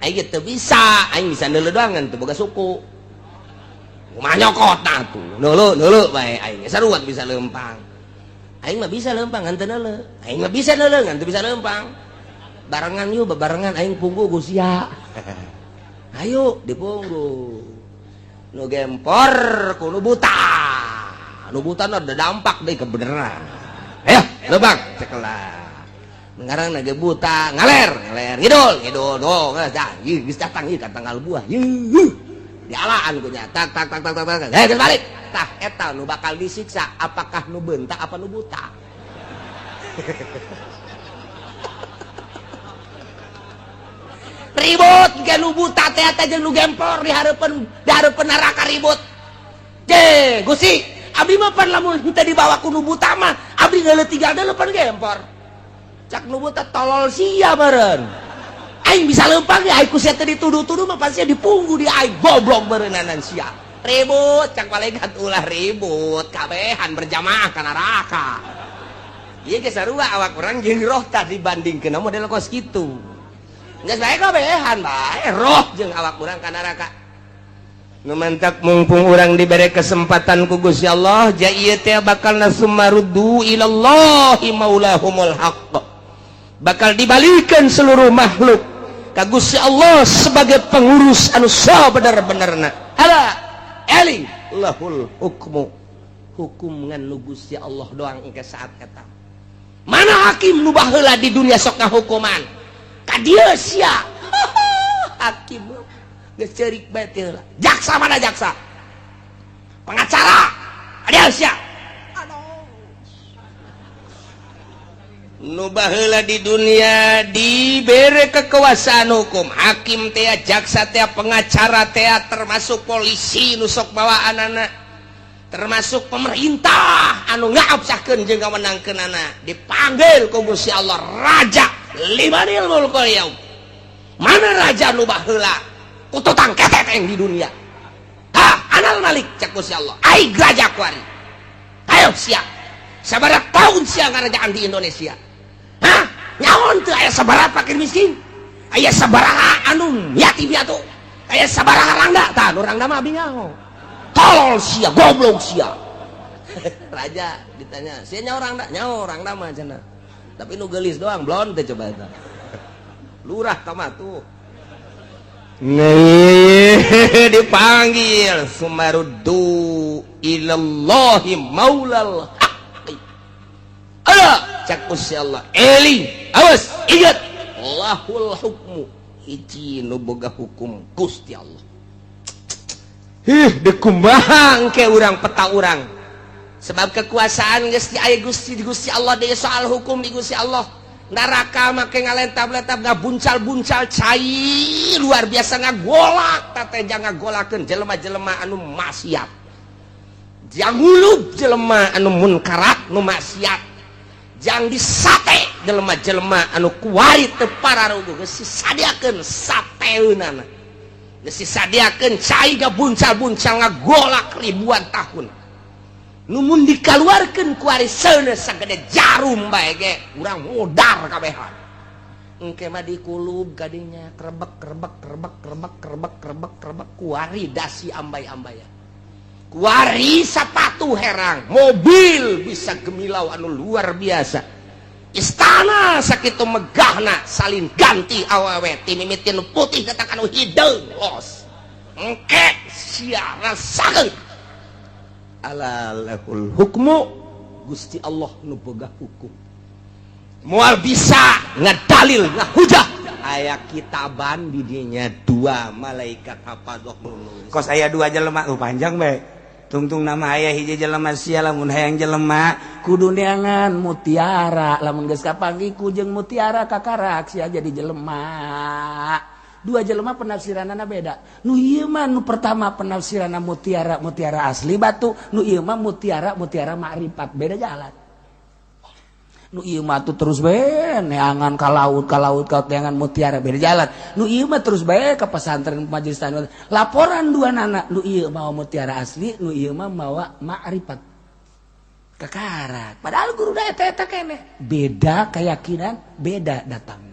Aing ge teu bisa, aing bisa neuleu doang ngan teu boga suku. Kumaha nyokot tah tuh. Neuleu neuleu bae aing sarua bisa lempang. Aing mah bisa lempang ngan teu neuleu. Aing mah bisa neuleu ngan teu bisa lempang. Barengan yuk bebarengan aing punggu ku sia. Ayo dipunggu. Nu gempor ku nu buta. Nu buta ada dampak deui kebeneran. Ayo lempang cekelah. Ngarang nage buta ngaler ngaler ngidul ngidul dong dah geus datang ieu ka tanggal buah yeuh dialaan ku nya tak tak tak tak tak tak geus balik tah eta nu bakal disiksa apakah nu bentak apa nu buta. Ribut Engke nu buta teh teh jeung nu gempor di hareupeun neraka ribut. Je, Gusti, abdi mah pan lamun henteu dibawa ku nu buta mah, abdi geuleuh tinggal deuleupan gempor. Cak nu buta, tolol sia meureun. Aing bisa leumpang ya, aing ku sia teh dituduh-tuduh mah pasti dipunggu di aing, goblok meureunnanan sia. Ribut, cak malaikat, ulah ribut, kabehan berjamaah ka neraka. Ieu ge sarua awak urang jeung roh tah dibandingkeun model kos kitu. Geus bae kabehan bae roh jeung awak urang ka neraka. Nu mantak mumpung urang dibere kesempatan ku Gusti Allah, ja ieu teh bakal nasummaruddu ilallahi maulahumul haqq. Bakal dibalikan seluruh makhluk ka Gusti Allah sebagai pengurus anu sabener-benerna. Ala eling, lahul hukmu, hukum ngan nu Gusti Allah doang engke saat eta. Mana hakim nu baheula di dunia sok ngahukuman? Ka dieu sia. Hakim geus ceurik bae teh heula. Jaksa mana jaksa? Pengacara. Ka dieu sia. Aduh. Nu baheula di dunia dibere kekuasaan hukum, hakim teh, jaksa teh, pengacara teh, termasuk polisi nu sok bawa anak, termasuk pemerintah anu ngaabsahkeun jeung ngamenangkeun anak, dipanggil ku Gusti Allah, raja limanil mulkul yaum. Mana raja nu baheula kututang ketek yang di dunia? Ha, anal malik, cak Gusti Allah, aing raja kuari. Ayo siap, sabaraha tahun sia ngarajaan di Indonesia? Hah, nyaon teu aya sabaraha fakir miskin, aya sabaraha anu yatim piatu, aya sabaraha rangda? Tah, nu rangda mah abi nyaho. Tolol sia, goblok sia. Raja ditanya, sia nyaho rangda? Nyaho rangda mah cenah, tapi nu geulis doang blon teh. Coba eta lurah kama tuh. Nih dipanggil, sumaruddu ilallahi maulal haqqi. Ala, cak Gusti Allah, eling, awas, ingat, lahul hukmu, hiji nu boga hukum Gusti Allah. Ih, dekumaha engke urang, peta urang? Sebab kekuasaan geus di aya Gusti, di Gusti Allah deui, soal hukum di Gusti Allah. Neraka make ngalentab-lentab, ngabuncal-buncal cai luar biasa, ngagolak teh, ngagolakeun jelema-jelema anu maksiat, jang ngulub jelema anu munkarat, nu maksiat, jang disate jelema-jelema anu kuari teu pararuguh. Geus disadiakeun sateunana, geus disadiakeun cai gabuncal-buncal ngagolak ribuan tahun. Numun dikaluarkeun kuari seuneu sagede jarum bae ge urang modar kabehan. Engke mah dikulub kadinya, krebek krebek krebek krebek krebek krebek krebek, kuari dasi ambay-ambayan, kuari sapatu herang, mobil bisa gemilau anu luar biasa, istana sakitu megahna, salin ganti awewe ti mimiti nu putih katakan nu hideung los. Engke sia rasakeun, ala lahul hukmu, Gusti Allah nu boga hukum. Moal bisa ngedalil, ngahujah, aya kitaban di dinya, dua malaikat hafadzah nulis.
Kos aya dua jelema, oh, panjang bae tungtung nama. Aya hiji jelema, sia lamun hayang jelema kudu neangan mutiara. Lamun geus kapanggih ku jeung mutiara, kakarak sia jadi jelema. Dua jelema, penafsiranana beda. Nu ieu mah, nu pertama penafsiranna mutiara mutiara asli batu, nu ieu mah mutiara mutiara makrifat. Beda jalan. Nu ieu mah tuh terus bae neangan ka laut, ka laut, ka neangan mutiara, beda jalan. Nu ieu mah terus bae ke pesantren, majelis tanwir. Laporan dua nana, nu ieu mawa mutiara asli, nu ieu mah mawa makrifat, kakarak. Padahal guru da eta eta keneh, beda keyakinan, beda datang.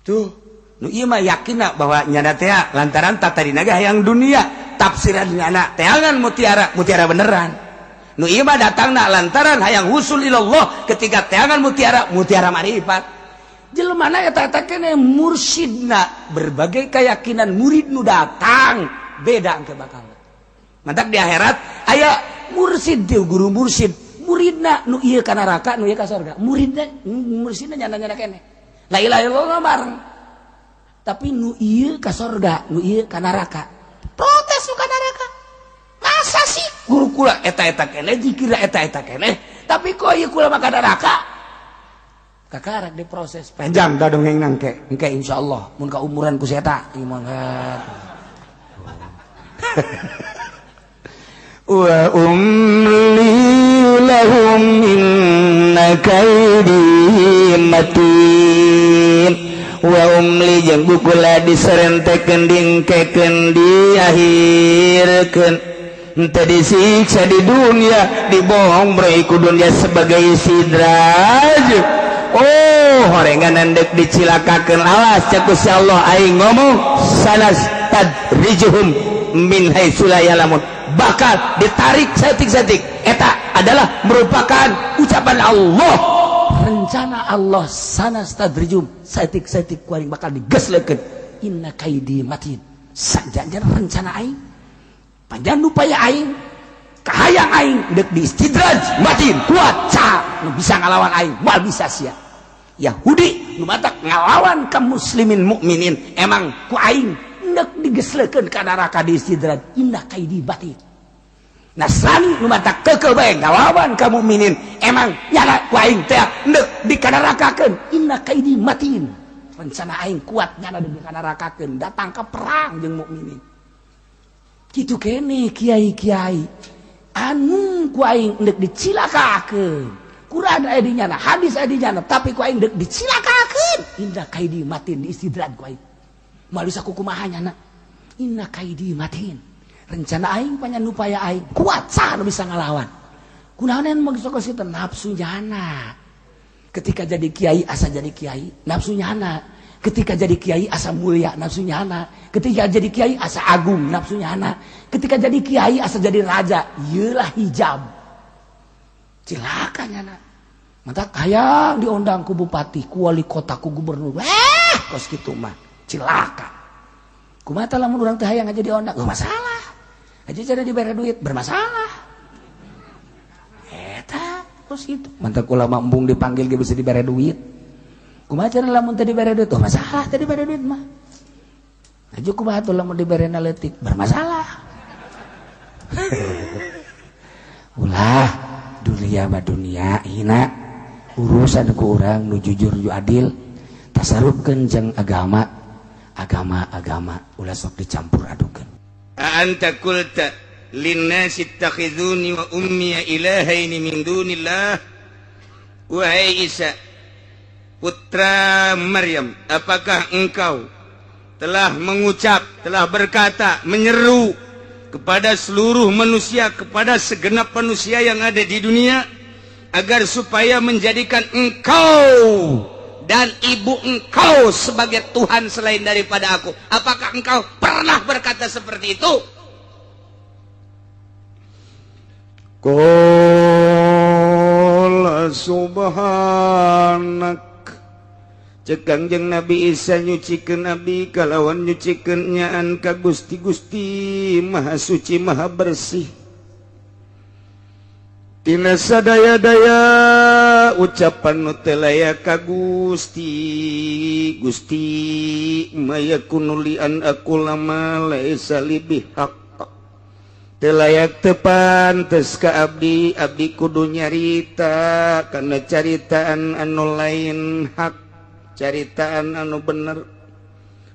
Tuh, nu ieu mah yakin bahwa nyana teh lantaran tata dinaga hayang dunia, tafsiran nyana teangan mutiara mutiara beneran. Nu ieu mah datangna lantaran hayang husul ilallah, ketika teangan mutiara mutiara marifat.
Jelema eta eta keneh mursidna, berbagai keyakinan, murid nu datang beda engke bakal.
Mantak di akhirat aya
mursid teu, guru mursid, muridna, nu ieu ka neraka, nu ieu ka surga. Muridna, mursidna nyana-nyana keneh, la ilaha illallah bareng, tapi nu ieu ka sorga, nu ieu ka neraka. Protes nu ka neraka, masa sih guru kula eta eta keneh, zikir eta eta keneh, tapi kok ieu kula mah ka neraka?
Kakarak diproses panjang dah dongeng nangke engke insyaallah mun ka umuran ku seta ieu mah.
Wa umli lahum inna kaidi matin. Wa umli jeung bukula diserentekeun dingkekeun diakhirkeun henteu disiksa di dunia, dibohong ku dunia sebagai sidraj. Oh, horengan dek dicilakakeun, alas cek Gusti Allah aing ngomong sanas tadrijuhum min haitsu la ya'lamun, bakal ditarik saeutik-saeutik. Eta adalah merupakan ucapan Allah,
rencana Allah. Sanas tadrijum saeutik-saeutik ku aing bakal digeslekeun. Inna kaidi matin, sajanjan rencana aing, panjang upaya aing, kahayang aing dek diistidraj matin kuat ca nu bisa ngalawan aing moal bisa sia. Yahudi nu matak ngalawan ka muslimin mukminin, emang ku aing dek digeslekeun ka neraka diistidraj. Inna kaidi matin. Nasrani nu matak keukeuh bae ngalawan ka mukminin, emang nyana ku aing teh dek dikanarakakeun. Inna kaidi matin, rencana aing kuat nyana dek dikanarakakeun, datang ke perang jeung mukminin. Kitu kene kiai-kiai anu ku aing dek dicilakakeun. Quran aya di nyana, hadis aya di nyana, tapi ku aing dek dicilakakeun. Inna kaidi matin, diistidraj ku aing moal bisa kukumaha nyana. Inna kaidi matin, rencana aing panyan upaya aing kuat saha nu bisa ngalawan. Kunaon mah sok kitu nafsu nyana. Ketika jadi kiai asa jadi kiai nafsu nyana, ketika jadi kiai asa mulia nafsu nyana, ketika jadi kiai asa agung nafsu nyana, ketika jadi kiai asa jadi raja, ieulah hijab cilaka nyana. Mata hayang diundang ku bupati, ku wali kota, ku gubernur, kos kitu mah cilaka. Kumaha lamun urang teh hayang aja diundang, oh masalah aja cara diberi duit bermasalah. Eta kos kitu mantap ulama embung dipanggil ge bisa diberi duit. Kumaha cara lamun teu dibere duit, oh masalah teu dibere duit mah. Aja kumaha tuh lamun dibere leutik bermasalah. Ulah dunia mah dunia hina, urusan ku urang nu jujur nu adil, tasarufkeun jeung agama, agama agama ulah sok dicampur adukeun.
Anta qulta linnasi ittakhizuni wa ummi ilahaini min dunillah. Wahai Isa putra Maryam, apakah engkau telah mengucap, telah berkata, menyeru kepada seluruh manusia, kepada segenap manusia yang ada di dunia, agar supaya menjadikan engkau dan ibu engkau sebagai Tuhan selain daripada aku? Apakah engkau pernah berkata seperti itu? Qala subhanak. Cek Kangjeng Nabi Isa nyucikeun Nabi kalawan nyucikeun nyaan ka Gusti, Gusti Maha Suci Maha Bersih tina sadaya-daya ucapan nu teu layak ka Gusti. Gusti mayakunu li an aqula ma laisa li bihaq, teu layak teu pantes ka abdi, abdi kudu nyarita kana caritaan anu lain hak, caritaan anu bener,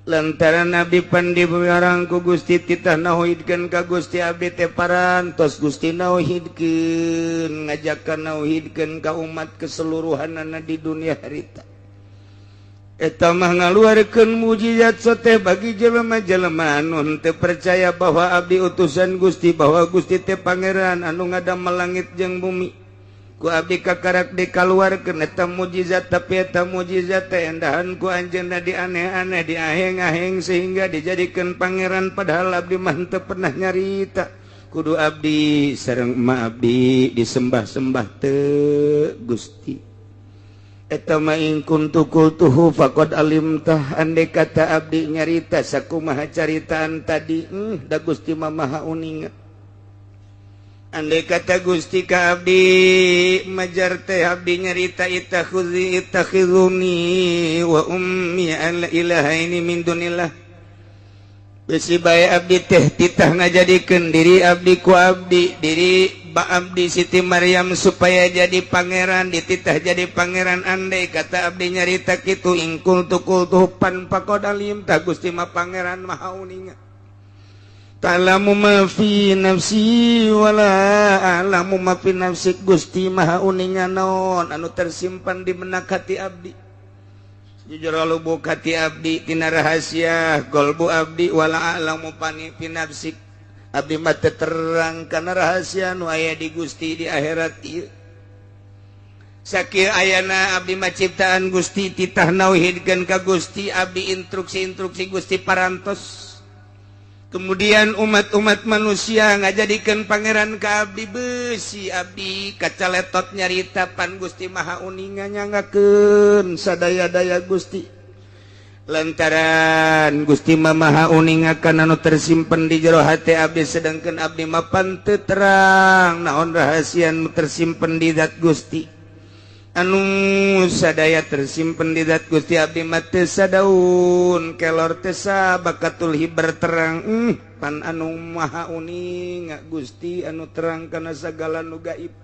lantaran abdi pandi barang ku Gusti titah nauhidkeun ka Gusti, abdi teh parantos Gusti nauhidkeun, ngajakan nauhidkeun ka umat keseluruhanana di dunia harita. Eta mah ngaluarkeun mujizat soteh bagi jelema-jelema anu henteu percaya bahwa abdi utusan Gusti, bahwa Gusti teh pangeran anu ngadamel langit jeung bumi. Ku abdi kakarak dikaluarkeun eta mujizat, tapi eta mujizat teh endahan ku anjeunna dianeh-aneh, diaheng-aheng sehingga dijadikeun pangeran, padahal abdi mah henteu pernah nyarita kudu abdi sareng emak abdi disembah-sembah teu Gusti. Eta mah in kuntu qultuhu faqad alimtah, andai kata abdi nyarita sakumaha caritaan tadi, da Gusti mah maha uninga. Andai kata Gusti ka abdi majar teh abdi nyarita itakhuzi itakhizuni wa ummi al ilahaini min dunillah, Besi bae abdi teh titah ngajadikeun diri abdi ku abdi diri ba abdi Siti Maryam supaya jadi pangeran, dititah jadi pangeran. Andai kata abdi nyarita kitu, in kuntu qultuhu pan faqad alimta, Gusti mah pangeran maha uninga. Ta'lamu ma fi nafsi wala a'lamu ma fi nafsik, Gusti maha uninga naon anu tersimpan di benak hati abdi, jujur lubuk hati abdi, tina rahasia golbu abdi. Wala a'lamu pani fi nafsik, abdi mah teu terang kana rahasia nu aya di Gusti di akhirat ieu. Sakieu ayana abdi mah ciptaan Gusti, titah nauhidkeun ka Gusti abdi, instruksi-instruksi Gusti parantos. Kemudian umat-umat manusia ngajadikeun pangeran ka abdi, besi abdi kacaletot nyarita, pan Gusti Maha uninga, nyanggakeun sadaya-daya Gusti, lantaran Gusti mah Maha uninga kana anu tersimpen di jero hati abdi, sedangkan abdi mah pan teu terang naon rahasia nu tersimpen di zat Gusti. Anu sadaya tersimpen di zat Gusti, abdi mah teu sadaun kelor, teu bakatul hibar terang. Pan anu maha uninga Gusti, anu terang kana sagala nu gaib.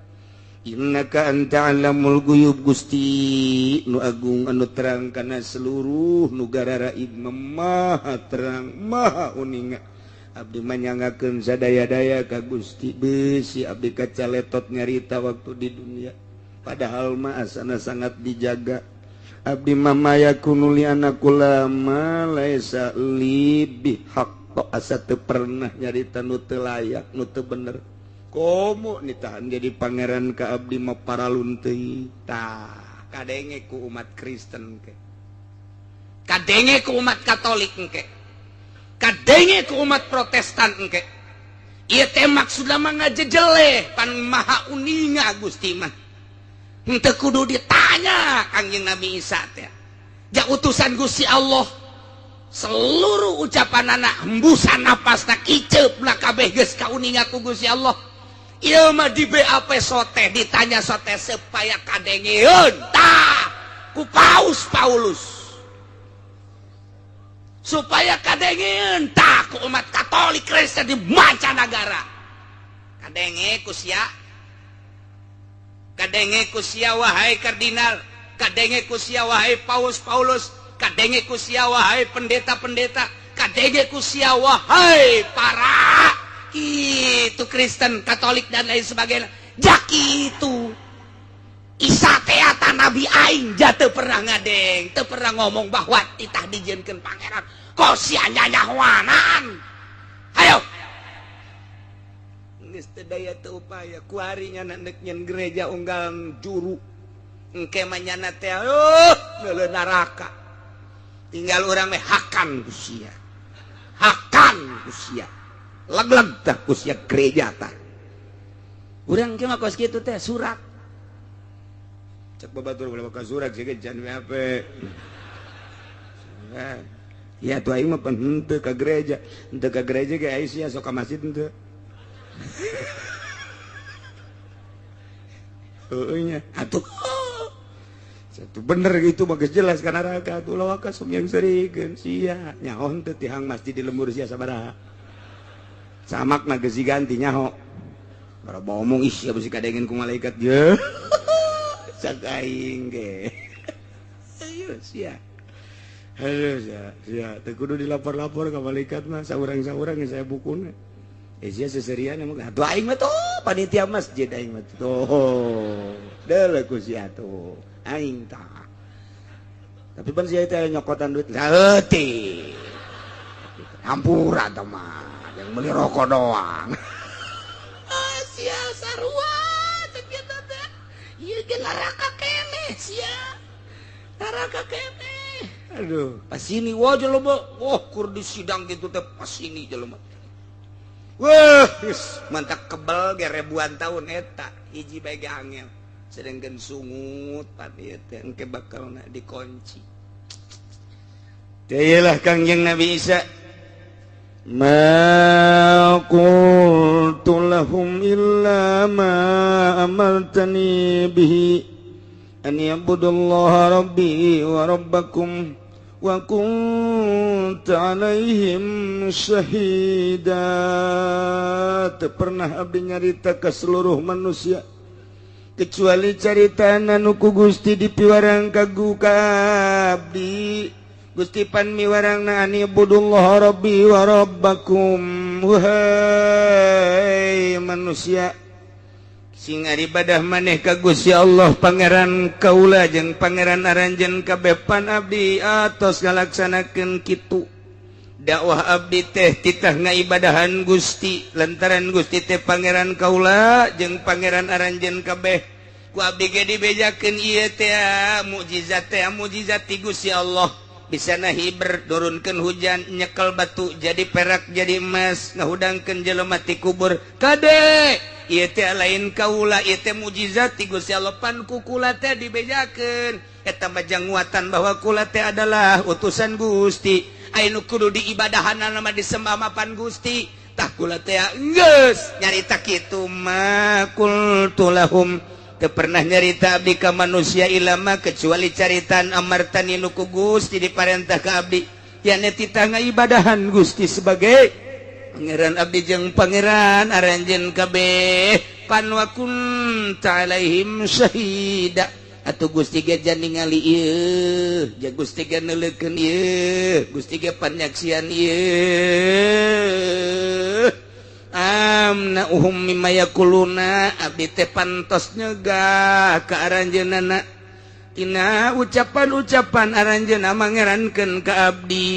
Innaka anta alamul guyub, Gusti nu agung anu terang kana seluruh nu gararaib, maha terang maha uninga. Abdi manyangakeun sadaya-daya ka Gusti, besi abdi kacaletot nyarita waktu di dunia, padahal mah asana sangat dijaga. Abdi mah ma yakunu li an aqula ma laisa li bihaq, asa teu pernah nyarita nu teu layak, nu teu bener. Komo nitahan jadi pangeran ka abdi mah paralun teuing. Tah, kadenge ku umat Kristen ke, kadenge ku umat Katolik engke, kadenge ku umat Protestan engke. Ieu teh maksudna mah ngajejeleh, pan maha uninga Gusti mah. Henteu kudu ditanya Kangjeng Nabi Isa teh. Ja utusan Gusti Allah, seluruh ucapan anak, hembusan napasna, kiceupna kabeh geus kauninga ku Gusti Allah. Ieu mah di BAP sote, ditanya sote supaya kadengeun tah ku Paus Paulus, supaya kadengeun tah ku umat Katolik Kristen di mancanagara, kadenge ku sia, kadenge ku sia wahai kardinal, kadenge ku sia wahai Paus Paulus, kadenge ku sia wahai pendeta-pendeta, kadenge ku sia wahai para itu Kristen, Katolik, dan lain sebagainya. Jak itu Isa teata nabi aing, ja teu pernah ngadeng, teu pernah ngomong bahwa titah dijieunkeun pangeran. Kok sia nyanyahoanan? Ayo, geus teu daya teu upaya. Kuari nyana neuk nyen gereja unggal juru, engke mah nyana teh neuleuh neraka. Tinggal urang meh hakan ku sia, hakan ku sia, leg-leg tah ku sia gereja tah. Urang ge mah kos kitu teh surat cek babatur ulah ka surat sih can WAP. Ya tuh, aing mah pan henteu ka gereja, henteu ka gereja ge aing sia sok ka masjid henteu. Heueuh nya atuh, satu bener gitu bagus jelas kana neraka atuh. Ulah waka sok yang serikeun sia, nyaho henteu tihang masjid di lembur sia sabaraha samakna geus diganti? Nyaho bara omong, ih sia bisi kadengen ku malaikat ye cak aing ge. Ayo sia. Aduh sia, sia teu kudu dilapor-lapor ka malaikat mah, saurang-saurang saya bukuna. Eh, sia seserian emang atuh, aing mah tuh panitia masjid, aing mah tuh deuleu ku sia tuh aing tah. Tapi pan sia teh nyokotan duit saeutik, hampura tah mah yang beli rokok doang. Ah, sia sarua cek kitu teh, ieu ge neraka keneh sia, neraka keneh. Aduh, pas ini wah jelema, wah kur di sidang gitu teh, pas ini jelema. Wah, mantap kebel ge ribuan tahun eta hiji bae ge angel. Sedangkan sungut pan ieu teh engke bakalna dikunci. Teh lah Kangjeng Nabi Isa, ma qultu lahum illa ma amartani bihi an ya'budullaha rabbi wa rabbakum. Wa kunta alaihim syahida. Teu pernah abdi nyarita ke seluruh manusia kecuali carita anu ku Gusti dipiwarang ka ka abdi. Gusti pan miwarangna ani'budullah rabbi wa rabbakum. Wahai manusia, sing ibadah maneh ka Gusti Allah, Pangeran kaula jeung Pangeran aranjeun kabeh. Pan abdi atos ngalaksanakeun kitu dakwah abdi teh, titah ngaibadahan Gusti lantaran Gusti teh Pangeran kaula jeung Pangeran aranjeun kabeh. Ku abdi ge dibejakeun ieu teh mukjizat teh, mukjizat ti Gusti Allah, bisa nahiber nurunkeun hujan, nyekel batu jadi perak, jadi emas, ngahudangkeun jelema ti kubur. Kade, ieu teh lain kaula, ieu teh mukjizat ti Gusti Allah. Pan ku kula teh dibejakeun eta mah nguatan bahwa kula teh adalah utusan Gusti. Anu kudu diibadahan mah, disembah mah pan Gusti. Tah, kula teh geus nyarita kitu. Ma qultu lahum, teu pernah nyarita abdi ka manusia illa ma, kecuali caritaan amartani, nu ku Gusti diparentah ka abdi, yakni titah ngibadahan Gusti sebagai Pangeran abdi jeung Pangeran aranjeun kabeh. Pan wa kunta alaihim syahida. Atuh Gusti ge ningali ieu ja, Gusti ge neuleukeun ieu, Gusti ge panyaksian ieu. Amna'uhum mimma yaquluna, abdi teh pantos nyegah ka aranjeunana tina ucapan-ucapan aranjeunna mangerankeun ka abdi.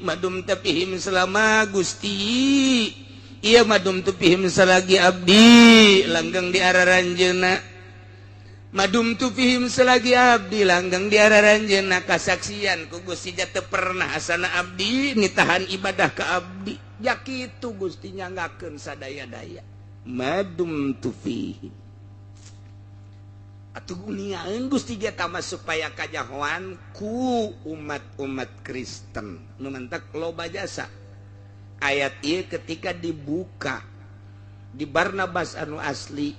Madumta fihim, selama Gusti iya, madumtu fihim, selagi abdi langgeng di araranjeunna. Madumtu fihim, selagi abdi langgeng di araranjeunna, kasaksian ku Gusti teu pernah asana abdi nitahan ibadah ka abdi. Ya kitu Gusti nyanggakeun sadaya-daya. Madumtu fihim. Atuh ningaeun Gusti ge tama supaya kajahoan ku umat-umat Kristen nu mantak loba jasa. Ayat ieu ketika dibuka di Barnabas anu asli,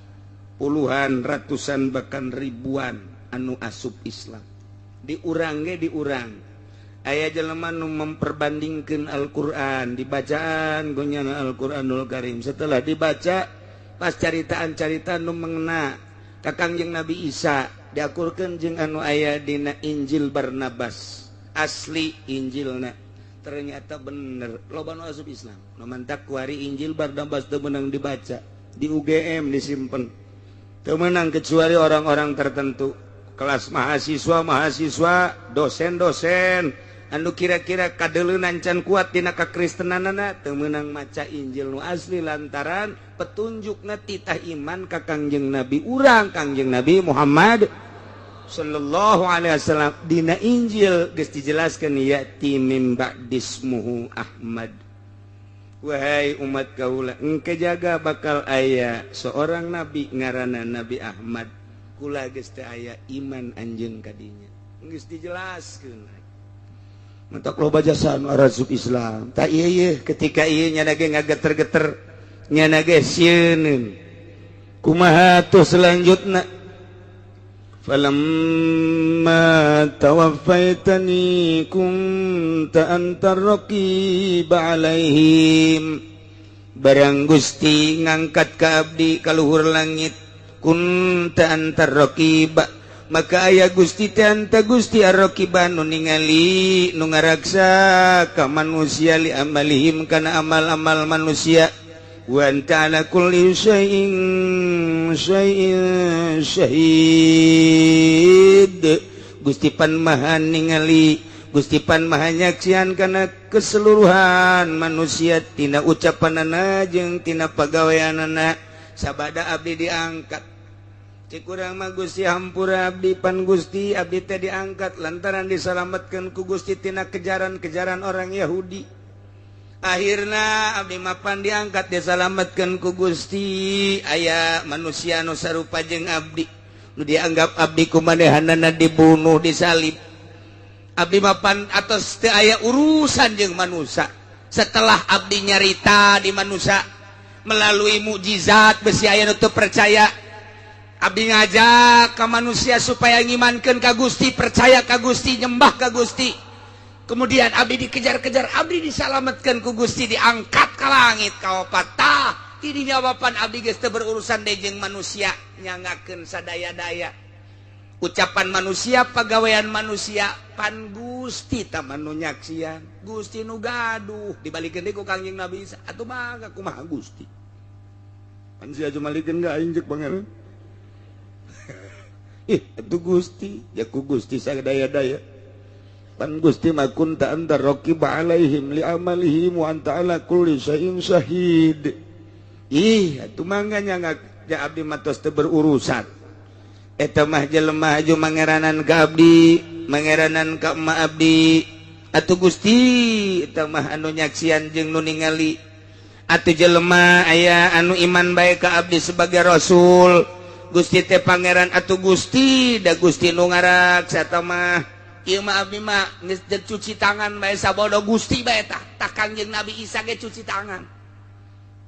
puluhan, ratusan, bahkan ribuan anu asup Islam. Diurang ge diurang aya jelema nu memperbandingkan Al-Qur'an, dibacaan gonyana Al-Qur'anul Karim. Setelah dibaca, pas caritaan-caritaan nu mengena ka Kangjeng Nabi Isa diakurkeun jeung anu aya dina Injil Barnabas asli Injilna, ternyata bener, loba nu asup Islam. Nu mantak kuari Injil Barnabas teu meunang dibaca di UGM, disimpen, teu meunang kecuali orang-orang tertentu, kelas mahasiswa mahasiswa, dosen-dosen anu kira-kira kadeleunan can kuat dina kakristenanana, teu meunang maca Injil nu asli lantaran petunjukna titah iman ka Kangjeng Nabi urang, Kangjeng Nabi Muhammad sallallahu alaihi wasallam. Dina Injil geus dijelaskeun, ya'ti mim ba'dismuhu Ahmad. Wahai umat kaula, engke jaga bakal aya seorang nabi ngaranna Nabi Ahmad. Kula geus teu aya, iman anjeun kadinya. Geus dijelaskeun. Mentok loba jasa anu arasup Islam. Tak ieu ieu ketika ieu nyana ge ngageter-geter, nyana ge sieun. Kumaha tuh selanjutna? Falamma tawaffaitani kunta antar raqib alaihim. Barang Gusti ngangkat ka abdi ka luhur langit, kunta antar raqib, maka aya Gusti teh, anta Gusti ar-raqiba, nu ningali, nu ngaraksa ka manusia, li amalihim, kana amal-amal manusia. Wa anta ala kulli syai'in syai'in syahid. Gusti pan maha ningali, Gusti pan maha nyaksian kana keseluruhan manusia, tina ucapanana jeung tina pagaweanana sabada abdi diangkat. Cek urang mah, "Gusti, hampura abdi." Pan Gusti, abdi teh diangkat lantaran diselamatkan ku Gusti tina kejaran-kejaran orang Yahudi. Akhirnya abdi mapan diangkat, diselamatkan ku Gusti. Aya manusia nu sarupa jeung abdi nu dianggap abdi kumanehanana, dibunuh, disalib. Abdi mapan atos teu aya urusan jeung manusia setelah abdi nyarita di manusia melalui mukjizat. Besi aya nu teu percaya. Abdi ngajak ke manusia supaya ngimankeun ka Gusti, percaya ka Gusti, nyembah ka Gusti. Kemudian abdi dikejar-kejar, abdi disalametkeun ku Gusti, diangkat ka langit ka opat. Tah, tidinya wapan abdi geus teu berurusan deui jeung manusia, nyangakeun sadaya-daya. Ucapan manusia, pagawean manusia, pan Gusti tah nu nyaksian. Gusti nu gaduh, dibalikeun deui ku Kangjeng Nabi Isa. Atuh mangga kumaha Gusti? Pan sia jumalikeun ka aing jeung pangeran. Ih, atuh Gusti, ya ku Gusti sadaya-daya. Pan Gusti ma kunta anta raqib alaihim li amalihim wa anta ala kulli syai'in syahid. Ih, atuh mangga nya ja abdi mah tos teu berurusan. Eta mah jelema aju mangeranan ka abdi, mangeranan ka emak abdi. Atuh Gusti eta mah anu nyaksian jeung nu ningali. Atuh jelema aya anu iman bae ka abdi sebagai rasul. Gusti teh pangeran atuh Gusti, da Gusti nu ngaraksa eta mah. Ieu mah abdi mah geus cuci tangan bae sabodo Gusti bae tah. Tah Kangjeng Nabi Isa ge cuci tangan.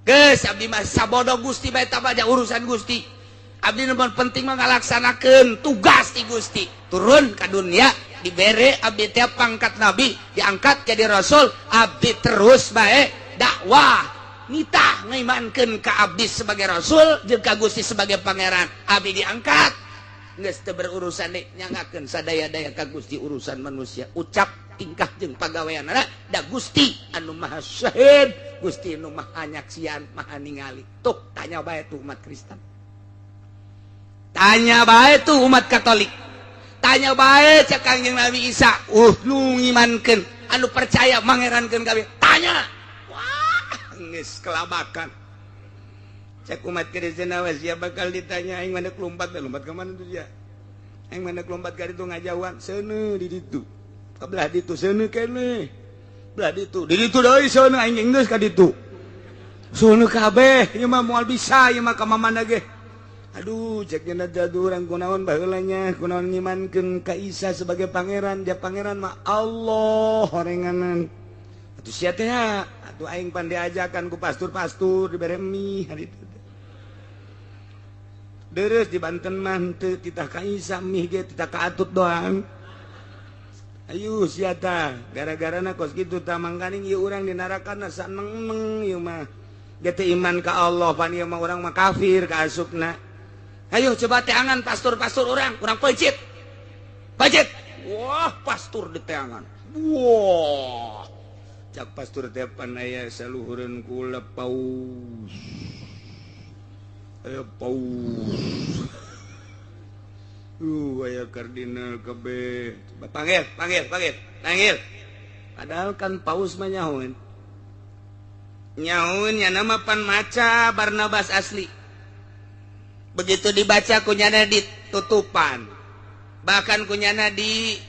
Geus abdi mah sabodo Gusti bae tah baja urusan Gusti. Abdi nu penting mah ngalaksanakeun tugas ti Gusti. Turun ka dunia dibere abdi teh pangkat nabi, diangkat jadi rasul, abdi terus bae dakwah. Nitah ngaimankeun ka abdi sebagai rasul jeung ka Gusti sebagai pangeran. Abdi diangkat geus teu berurusan deui, nyangakeun sadaya-daya ka Gusti urusan manusia. Ucap tingkah jeung pagaweanana da Gusti anu maha syahid, Gusti anu maha nyaksian, maha ningali. Tuh tanya bae tuh umat Kristen. Tanya bae tuh umat Katolik. Tanya bae cek Kangjeng Nabi Isa, nu ngimankeun, anu percaya mangerankeun kabeh. Tanya. Wah, geus kelabakan. Cek umat Kristen awas ya bakal ditanya aing mana lompat, lompat ke mana tuh ya? Aing mana lompat ka ditu ngajauhan, seuneu di ditu. Ka belah ditu seuneu keneh. Belah ditu, di ditu deui seuneu aing geus ka ditu. Seuneu kabeh, ieu mah moal bisa ieu mah ka mamana ge. Aduh, cek nya urang kunaon baheula nya, kunaon ngimankeun ka Isa sebagai pangeran, dia pangeran mah Allah horenganan. Atuh sia teh atuh aing pan diajakan ku pastur-pastur dibere mie hari itu. Deres di Banten mah henteu titah ka Isa mie ge titah ka Atut doang. Ayo sia tah, gara-garana kos kitu tah mangkaning ieu urang di narakana saneng-neng ieu mah. Ge teu iman ka Allah pan ieu mah urang mah kafir ka asupna. Ayo coba teangan pastur-pastur orang, urang peuncit. Peuncit. Wah, pastur di teangan. Wah. Cak pastur teh pan aya saluhureun kula paus. Aya paus. Aya kardinal kabeh. Coba panggil, panggil, panggil, panggil. Padahal kan paus mah nyahoeun. Nyahoeun nya nama pan maca Barnabas asli. Begitu dibaca kunyana ditutupan, bahkan kunyana di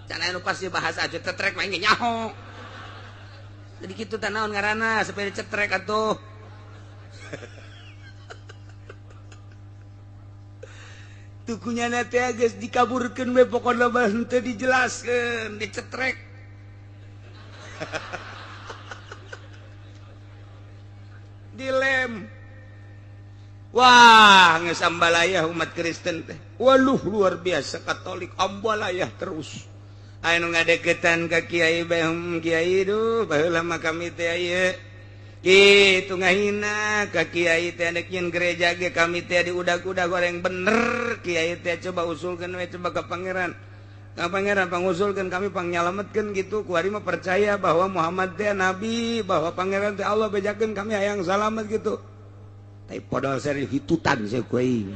cana anu pasti bahasa aja cetrek mah nyaho. Jadi kitu teh naon ngaranna supaya dicetrek atuh. Tuh kunyana teh geus dikaburkeun we pokona mah henteu dijelaskeun, dicetrek. Dilem. Wah, geus ambalayah umat Kristen teh. Waluh luar biasa Katolik ambalayah terus. Aya nu ngadeukeutan ka kiai bae, kiai duh baheula mah kami teh ieu. Kitu ngahina ka kiai teh nek nyeun gereja ge kami teh diudag-udag goreng bener kiai teh coba usulkeun we coba ka pangeran. Ka pangeran pangusulkeun kami pangnyalametkeun gitu. Kuari mah percaya bahwa Muhammad teh nabi, bahwa pangeran teh Allah bejakeun kami hayang salamet gitu. Tapi podol seri hitutan sia ku aing.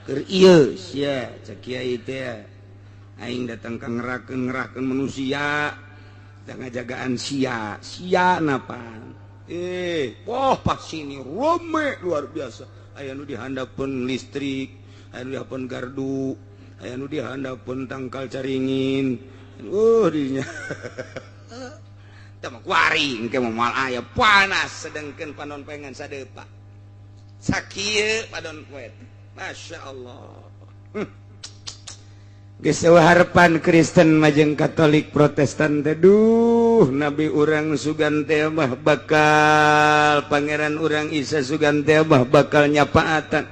Keur ieu sia cek kiai teh. Aing datang ka ngerakeun manusia, ngajagaan sia, sia napa? Wah pas sini rame luar biasa. Aya nu dihandapeun listrik, aya nu dihandapeun gardu, aya nu dihandapeun tangkal caringin. Dinya. Teh mah kuari engke mah moal aya panas sedengkeun panon pengen sadepa. Sakieu panon poe. Masya Allah. Geus eueuh harepan Kristen majeng Katolik Protestan teh, duh, nabi urang sugan teh mah bakal, pangeran urang Isa sugan teh mah bakal nyapaatan.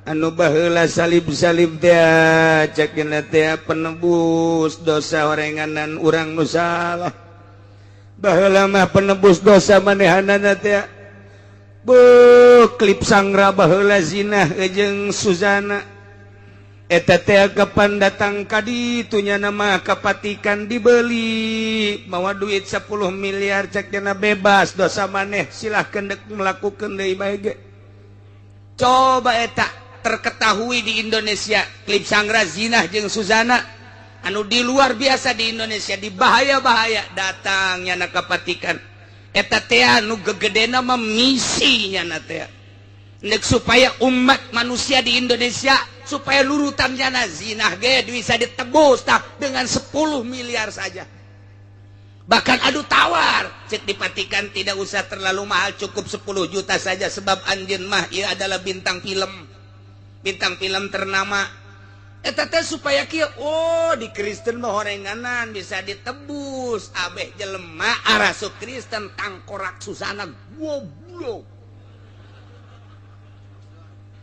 Anu baheula salib-salib teh cek teh penebus dosa orenganan urang nu salah. Baheula mah penebus dosa manehanana teh. Beuh, Clip Sangra baheula zinah jeung Suzana. Eta teh kapan datang ka ditu nya nama kapatikan dibeli mawa duit 10 miliar, cek dena bebas dosa maneh, silahkan dek melakukan deui bae ge. Coba eta terketahui di Indonesia Clip Sangra zinah jeung Suzana anu di luar biasa di Indonesia, di bahaya-bahaya datangnya na kapatikan. Eta teh anu gegedena mah misinya na teh nek supaya umat manusia di Indonesia supaya lurutannya na zinah ge bisa ditebus tak dengan 10 miliar saja. Bahkan adu tawar cek dipatikan, tidak usah terlalu mahal, cukup 10 juta saja, sebab anjeun mah ia adalah bintang film, bintang film ternama. Eta teh supaya kieu, oh, di Kristen mah horenganan bisa ditebus. Abeh jelema arasuk Kristen tangkorak Susana, goblok.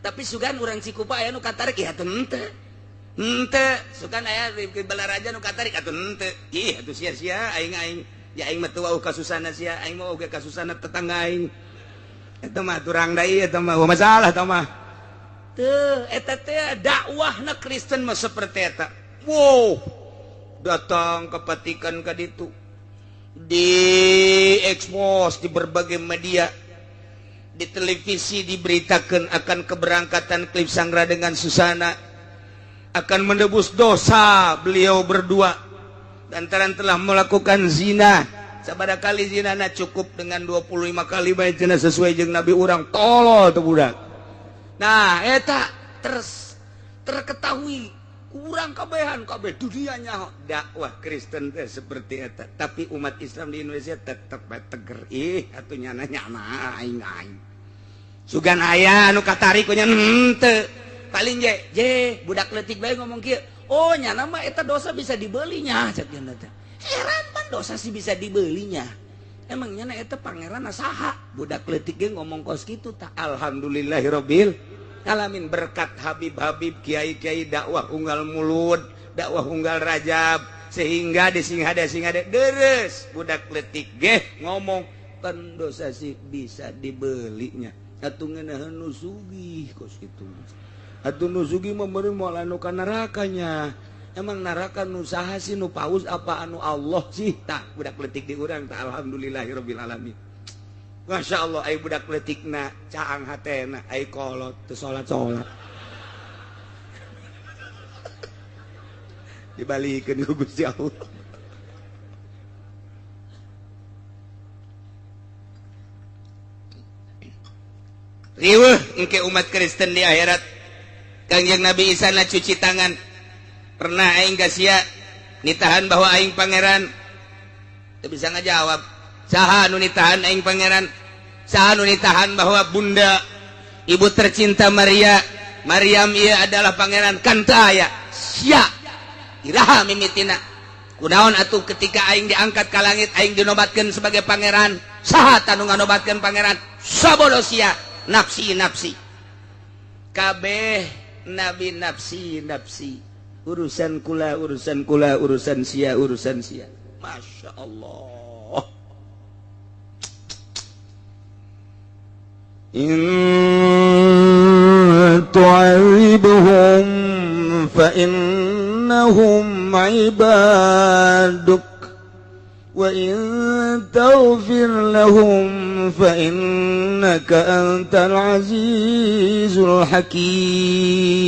Tapi sugan urang Cikupa aya nu katarik ya henteu, henteu. Sugan aya di Balaraja nu katarik atuh henteu. Ih atuh sia-sia aing, aing ya, aing mah teu wauh ka Susana sia, aing mah oge ka Susana tetangga aing. Eta mah turang deui, eta mah masalah eta mah. Teu, eta teh dakwahna Kristen mah seperti eta. Wow, datang ke Vatikan ka ditu, di ekspos di berbagai media, di televisi diberitakan akan keberangkatan Clip Sangra dengan Susana akan menebus dosa beliau berdua lantaran telah melakukan zina. Sabada kali zina na cukup dengan 25 kali bae cenah sesuai jeung nabi urang. Tolol tuh budak. Nah, eta terus terketahui kurang kabehan kabeh dunianya dakwah Kristen teh seperti eta. Tapi umat Islam di Indonesia tetep bae teger. Ih atuh nyana nyana aing, aing sugan aya anu katarik nya henteu. Paling je je budak leutik bae ngomong kieu, oh, nyana mah eta dosa bisa dibelinya, cek teh. Heran pan dosa sih bisa dibelinya, emang nyana eta pangeran saha? Budak leutik ge ngomong kos kitu. Tak, alhamdulillahirabbil alamin, berkat Habib-habib, kiai-kiai, dakwah unggal Mulud, dakwah unggal Rajab, sehingga di singhade singhade deres budak letik ge ngomong pan dosa sih bisa dibelinya. Atuh ngeunaheun nu sugih kos kitu atuh, nu sugih mah meureun moal anu ka nerakanya. Emang neraka nu saha sih, nu paus apa anu Allah sih? Tak budak letik di urang tak, alhamdulillahirabbil alamin. Masya Allah, ay budak letikna caang hatena, ay kolot teu salat-salat dibalikeun ku Gusti Allah. Riweuh engke umat Kristen di akhirat. Kangjeng Nabi Isa na cuci tangan, pernah aing ka sia nitahan bahwa aing pangeran? Teu bisa ngajawab. Saha nu nitahan aing pangeran? Saha nu nitahan bahwa bunda ibu tercinta Maria, Maryam ieu adalah pangeran? Kan teu aya. Sia iraha mimitina? Kunaon atuh ketika aing diangkat ka langit aing dinobatkeun sebagai pangeran? Saha tanu nganobatkeun pangeran? Sabodo sia, nafsi nafsi. Kabeh nabi nafsi nafsi, urusan kula, urusan kula, urusan sia, urusan sia. Masya Allah.
In tu'adzibhum fa innahum ibaduk wa in taghfir lahum fa innaka antal azizul hakim.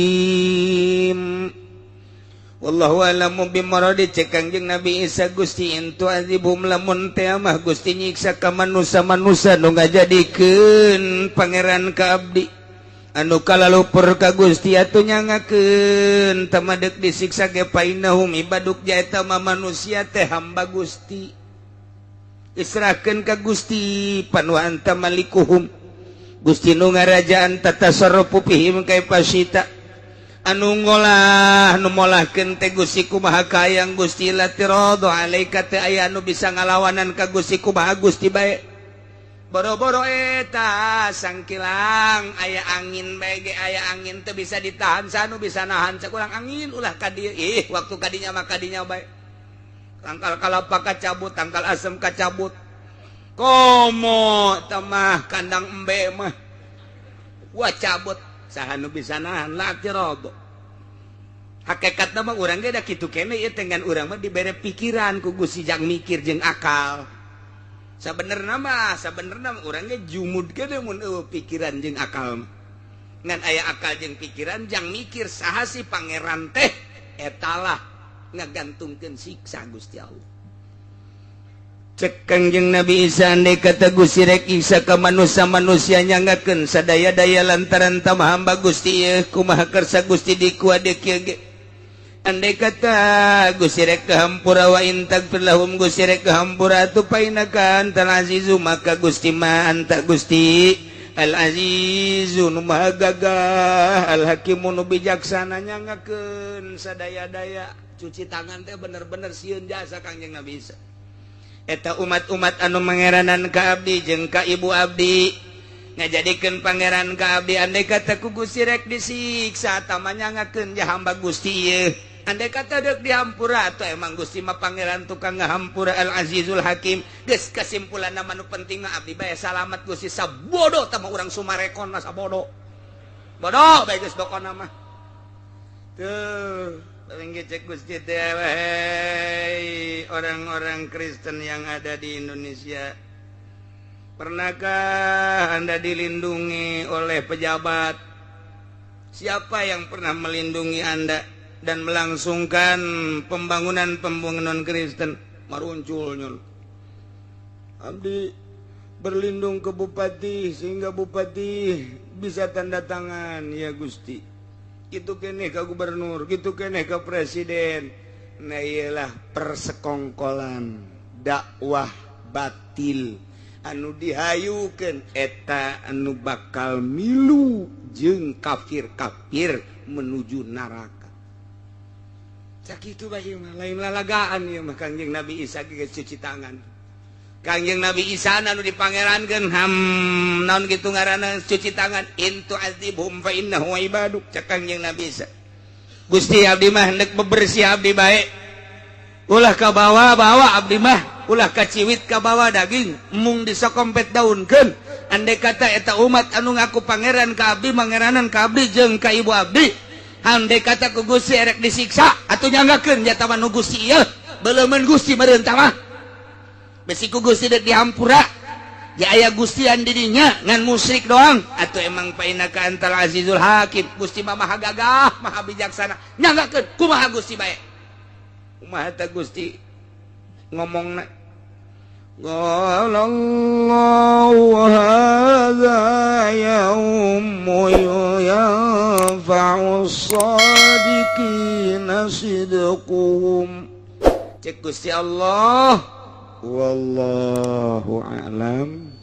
Wallahu a'lamu bimuradi. Cek Kangjeng Nabi Isa, Gusti, in tu'adzibhum, lamun teh mah Gusti nyiksa ka manusa-manusa nu ngajadikeun pangeran ka abdi anu kalalupur ka Gusti atuh nyangakeun tamadek disiksa ge, fainahum ibaduk, jaeta mah manusia teh hamba Gusti, israhkeun ka Gusti, pan wa anta malikuhum, Gusti nu ngarajaan, tatasarrufu fihim kaifa syita.
Anu ngolah nu molahkeun teh Gusti kumaha kayang Gusti, la i'tiradha alaika, teu aya anu bisa ngalawanan ka Gusti, kumaha Gusti bae. Boro-boro eta sangkilang aya angin bae ge, aya angin teu bisa ditahan, sanu bisa nahan sakurang angin ulah ka dieu. Ih, waktu kadinya mah kadinya bae, tangkal kalapa kacabut, tangkal asem kacabut, komo tamah kandang embe mah wah cabut, saha nu bisa nahan? La i'tiradha. Hakikat mah urang ge da kitu kene ieu, dengan urang mah dibere pikiran ku Gusti jang mikir jeung akal. Sabenerna mah, sabenerna urang ge jumud kene mun eueuh pikiran jeung akal mah. Ngan aya akal jeung pikiran jang mikir saha si pangeran teh, etalah ngagantungkeun siksa Gusti Allah. Cek Kangjeng Nabi Isa, andai kata Gusti rek Isa ka manusia, manusia nyanggakeun sadaya-daya lantaran tama hamba Gusti ieu, kumaha kersa Gusti dikuade kieu ge. Andai kata Gusti rek kahampura, wa in taghfir lahum, Gusti rek kahampura tu fa'innaka antal azizu, maka Gusti ma anta Gusti al azizu nu maha gagah, al hakimu nu bijaksana, nyanggakeun sadaya-daya. Cuci tangan teh bener-bener sieun jasa Kangjeng Nabi Isa. Eta umat-umat anu mangeranan ka abdi jeung ka ibu abdi, ngajadikeun pangeran ka abdi, andai kata ku Gusti rek disiksa tama nyangakeun ja hamba Gusti ieu. Andai kata deuk dihampura atau emang Gusti mah pangeran tukang ngahampura, Al Azizul Hakim. Geus, kesimpulan nama nu penting mah abdi bae salamat Gusti, sabodo tama urang Sumarekon mah, sabodo bodoh bae geus pokona mah. Tuh cek Gusti, orang-orang Kristen yang ada di Indonesia, pernahkah Anda dilindungi oleh pejabat? Siapa yang pernah melindungi Anda dan melangsungkan pembangunan-pembangunan Kristen? Marunculnya abdi berlindung ke bupati sehingga bupati bisa tanda tangan ya Gusti, gitu kene ke gubernur, gitu kene ke presiden. Nah, iyalah persekongkolan dakwah batil anu dihayukeun eta anu bakal milu jeung kafir-kafir menuju neraka. Sakitu bae mah, lain lalagaan ieu mah. Kangjeng Nabi Isa geus cuci tangan. Kangjeng Nabi Isa anu dipangerankeun ham naon gitu ngaranna cuci tangan, in tu'adzibhum fa innahu ibaduk. Cek Kangjeng Nabi Isa, Gusti, abdi mah hendak bebersih abdi bae, ulah ka bawa-bawa abdi mah, ulah kaciwit ka bawa daging mung disokompet daunkeun. Andai kata eta umat anu ngaku pangeran ka abdi, mangeranan ka abdi jeung ka ibu abdi, andai kata ku Gusti erek disiksa atuh nyanggakeun jata mah nu Gusti ieu beleumeun Gusti meureun tah mah besi ku Gusti dek dihampura ya aya Gustian didinya ngan musyrik doang atau emang fa'innaka antal azizul hakim, Gusti mah maha gagah maha bijaksana, nyanggakeun kumaha Gusti bae, kumaha ta Gusti ngomongna.
قال الله هذا يوم ينفع الصادقين صدقهم.
Cek Gusti Allah.
Wallahu a'lam.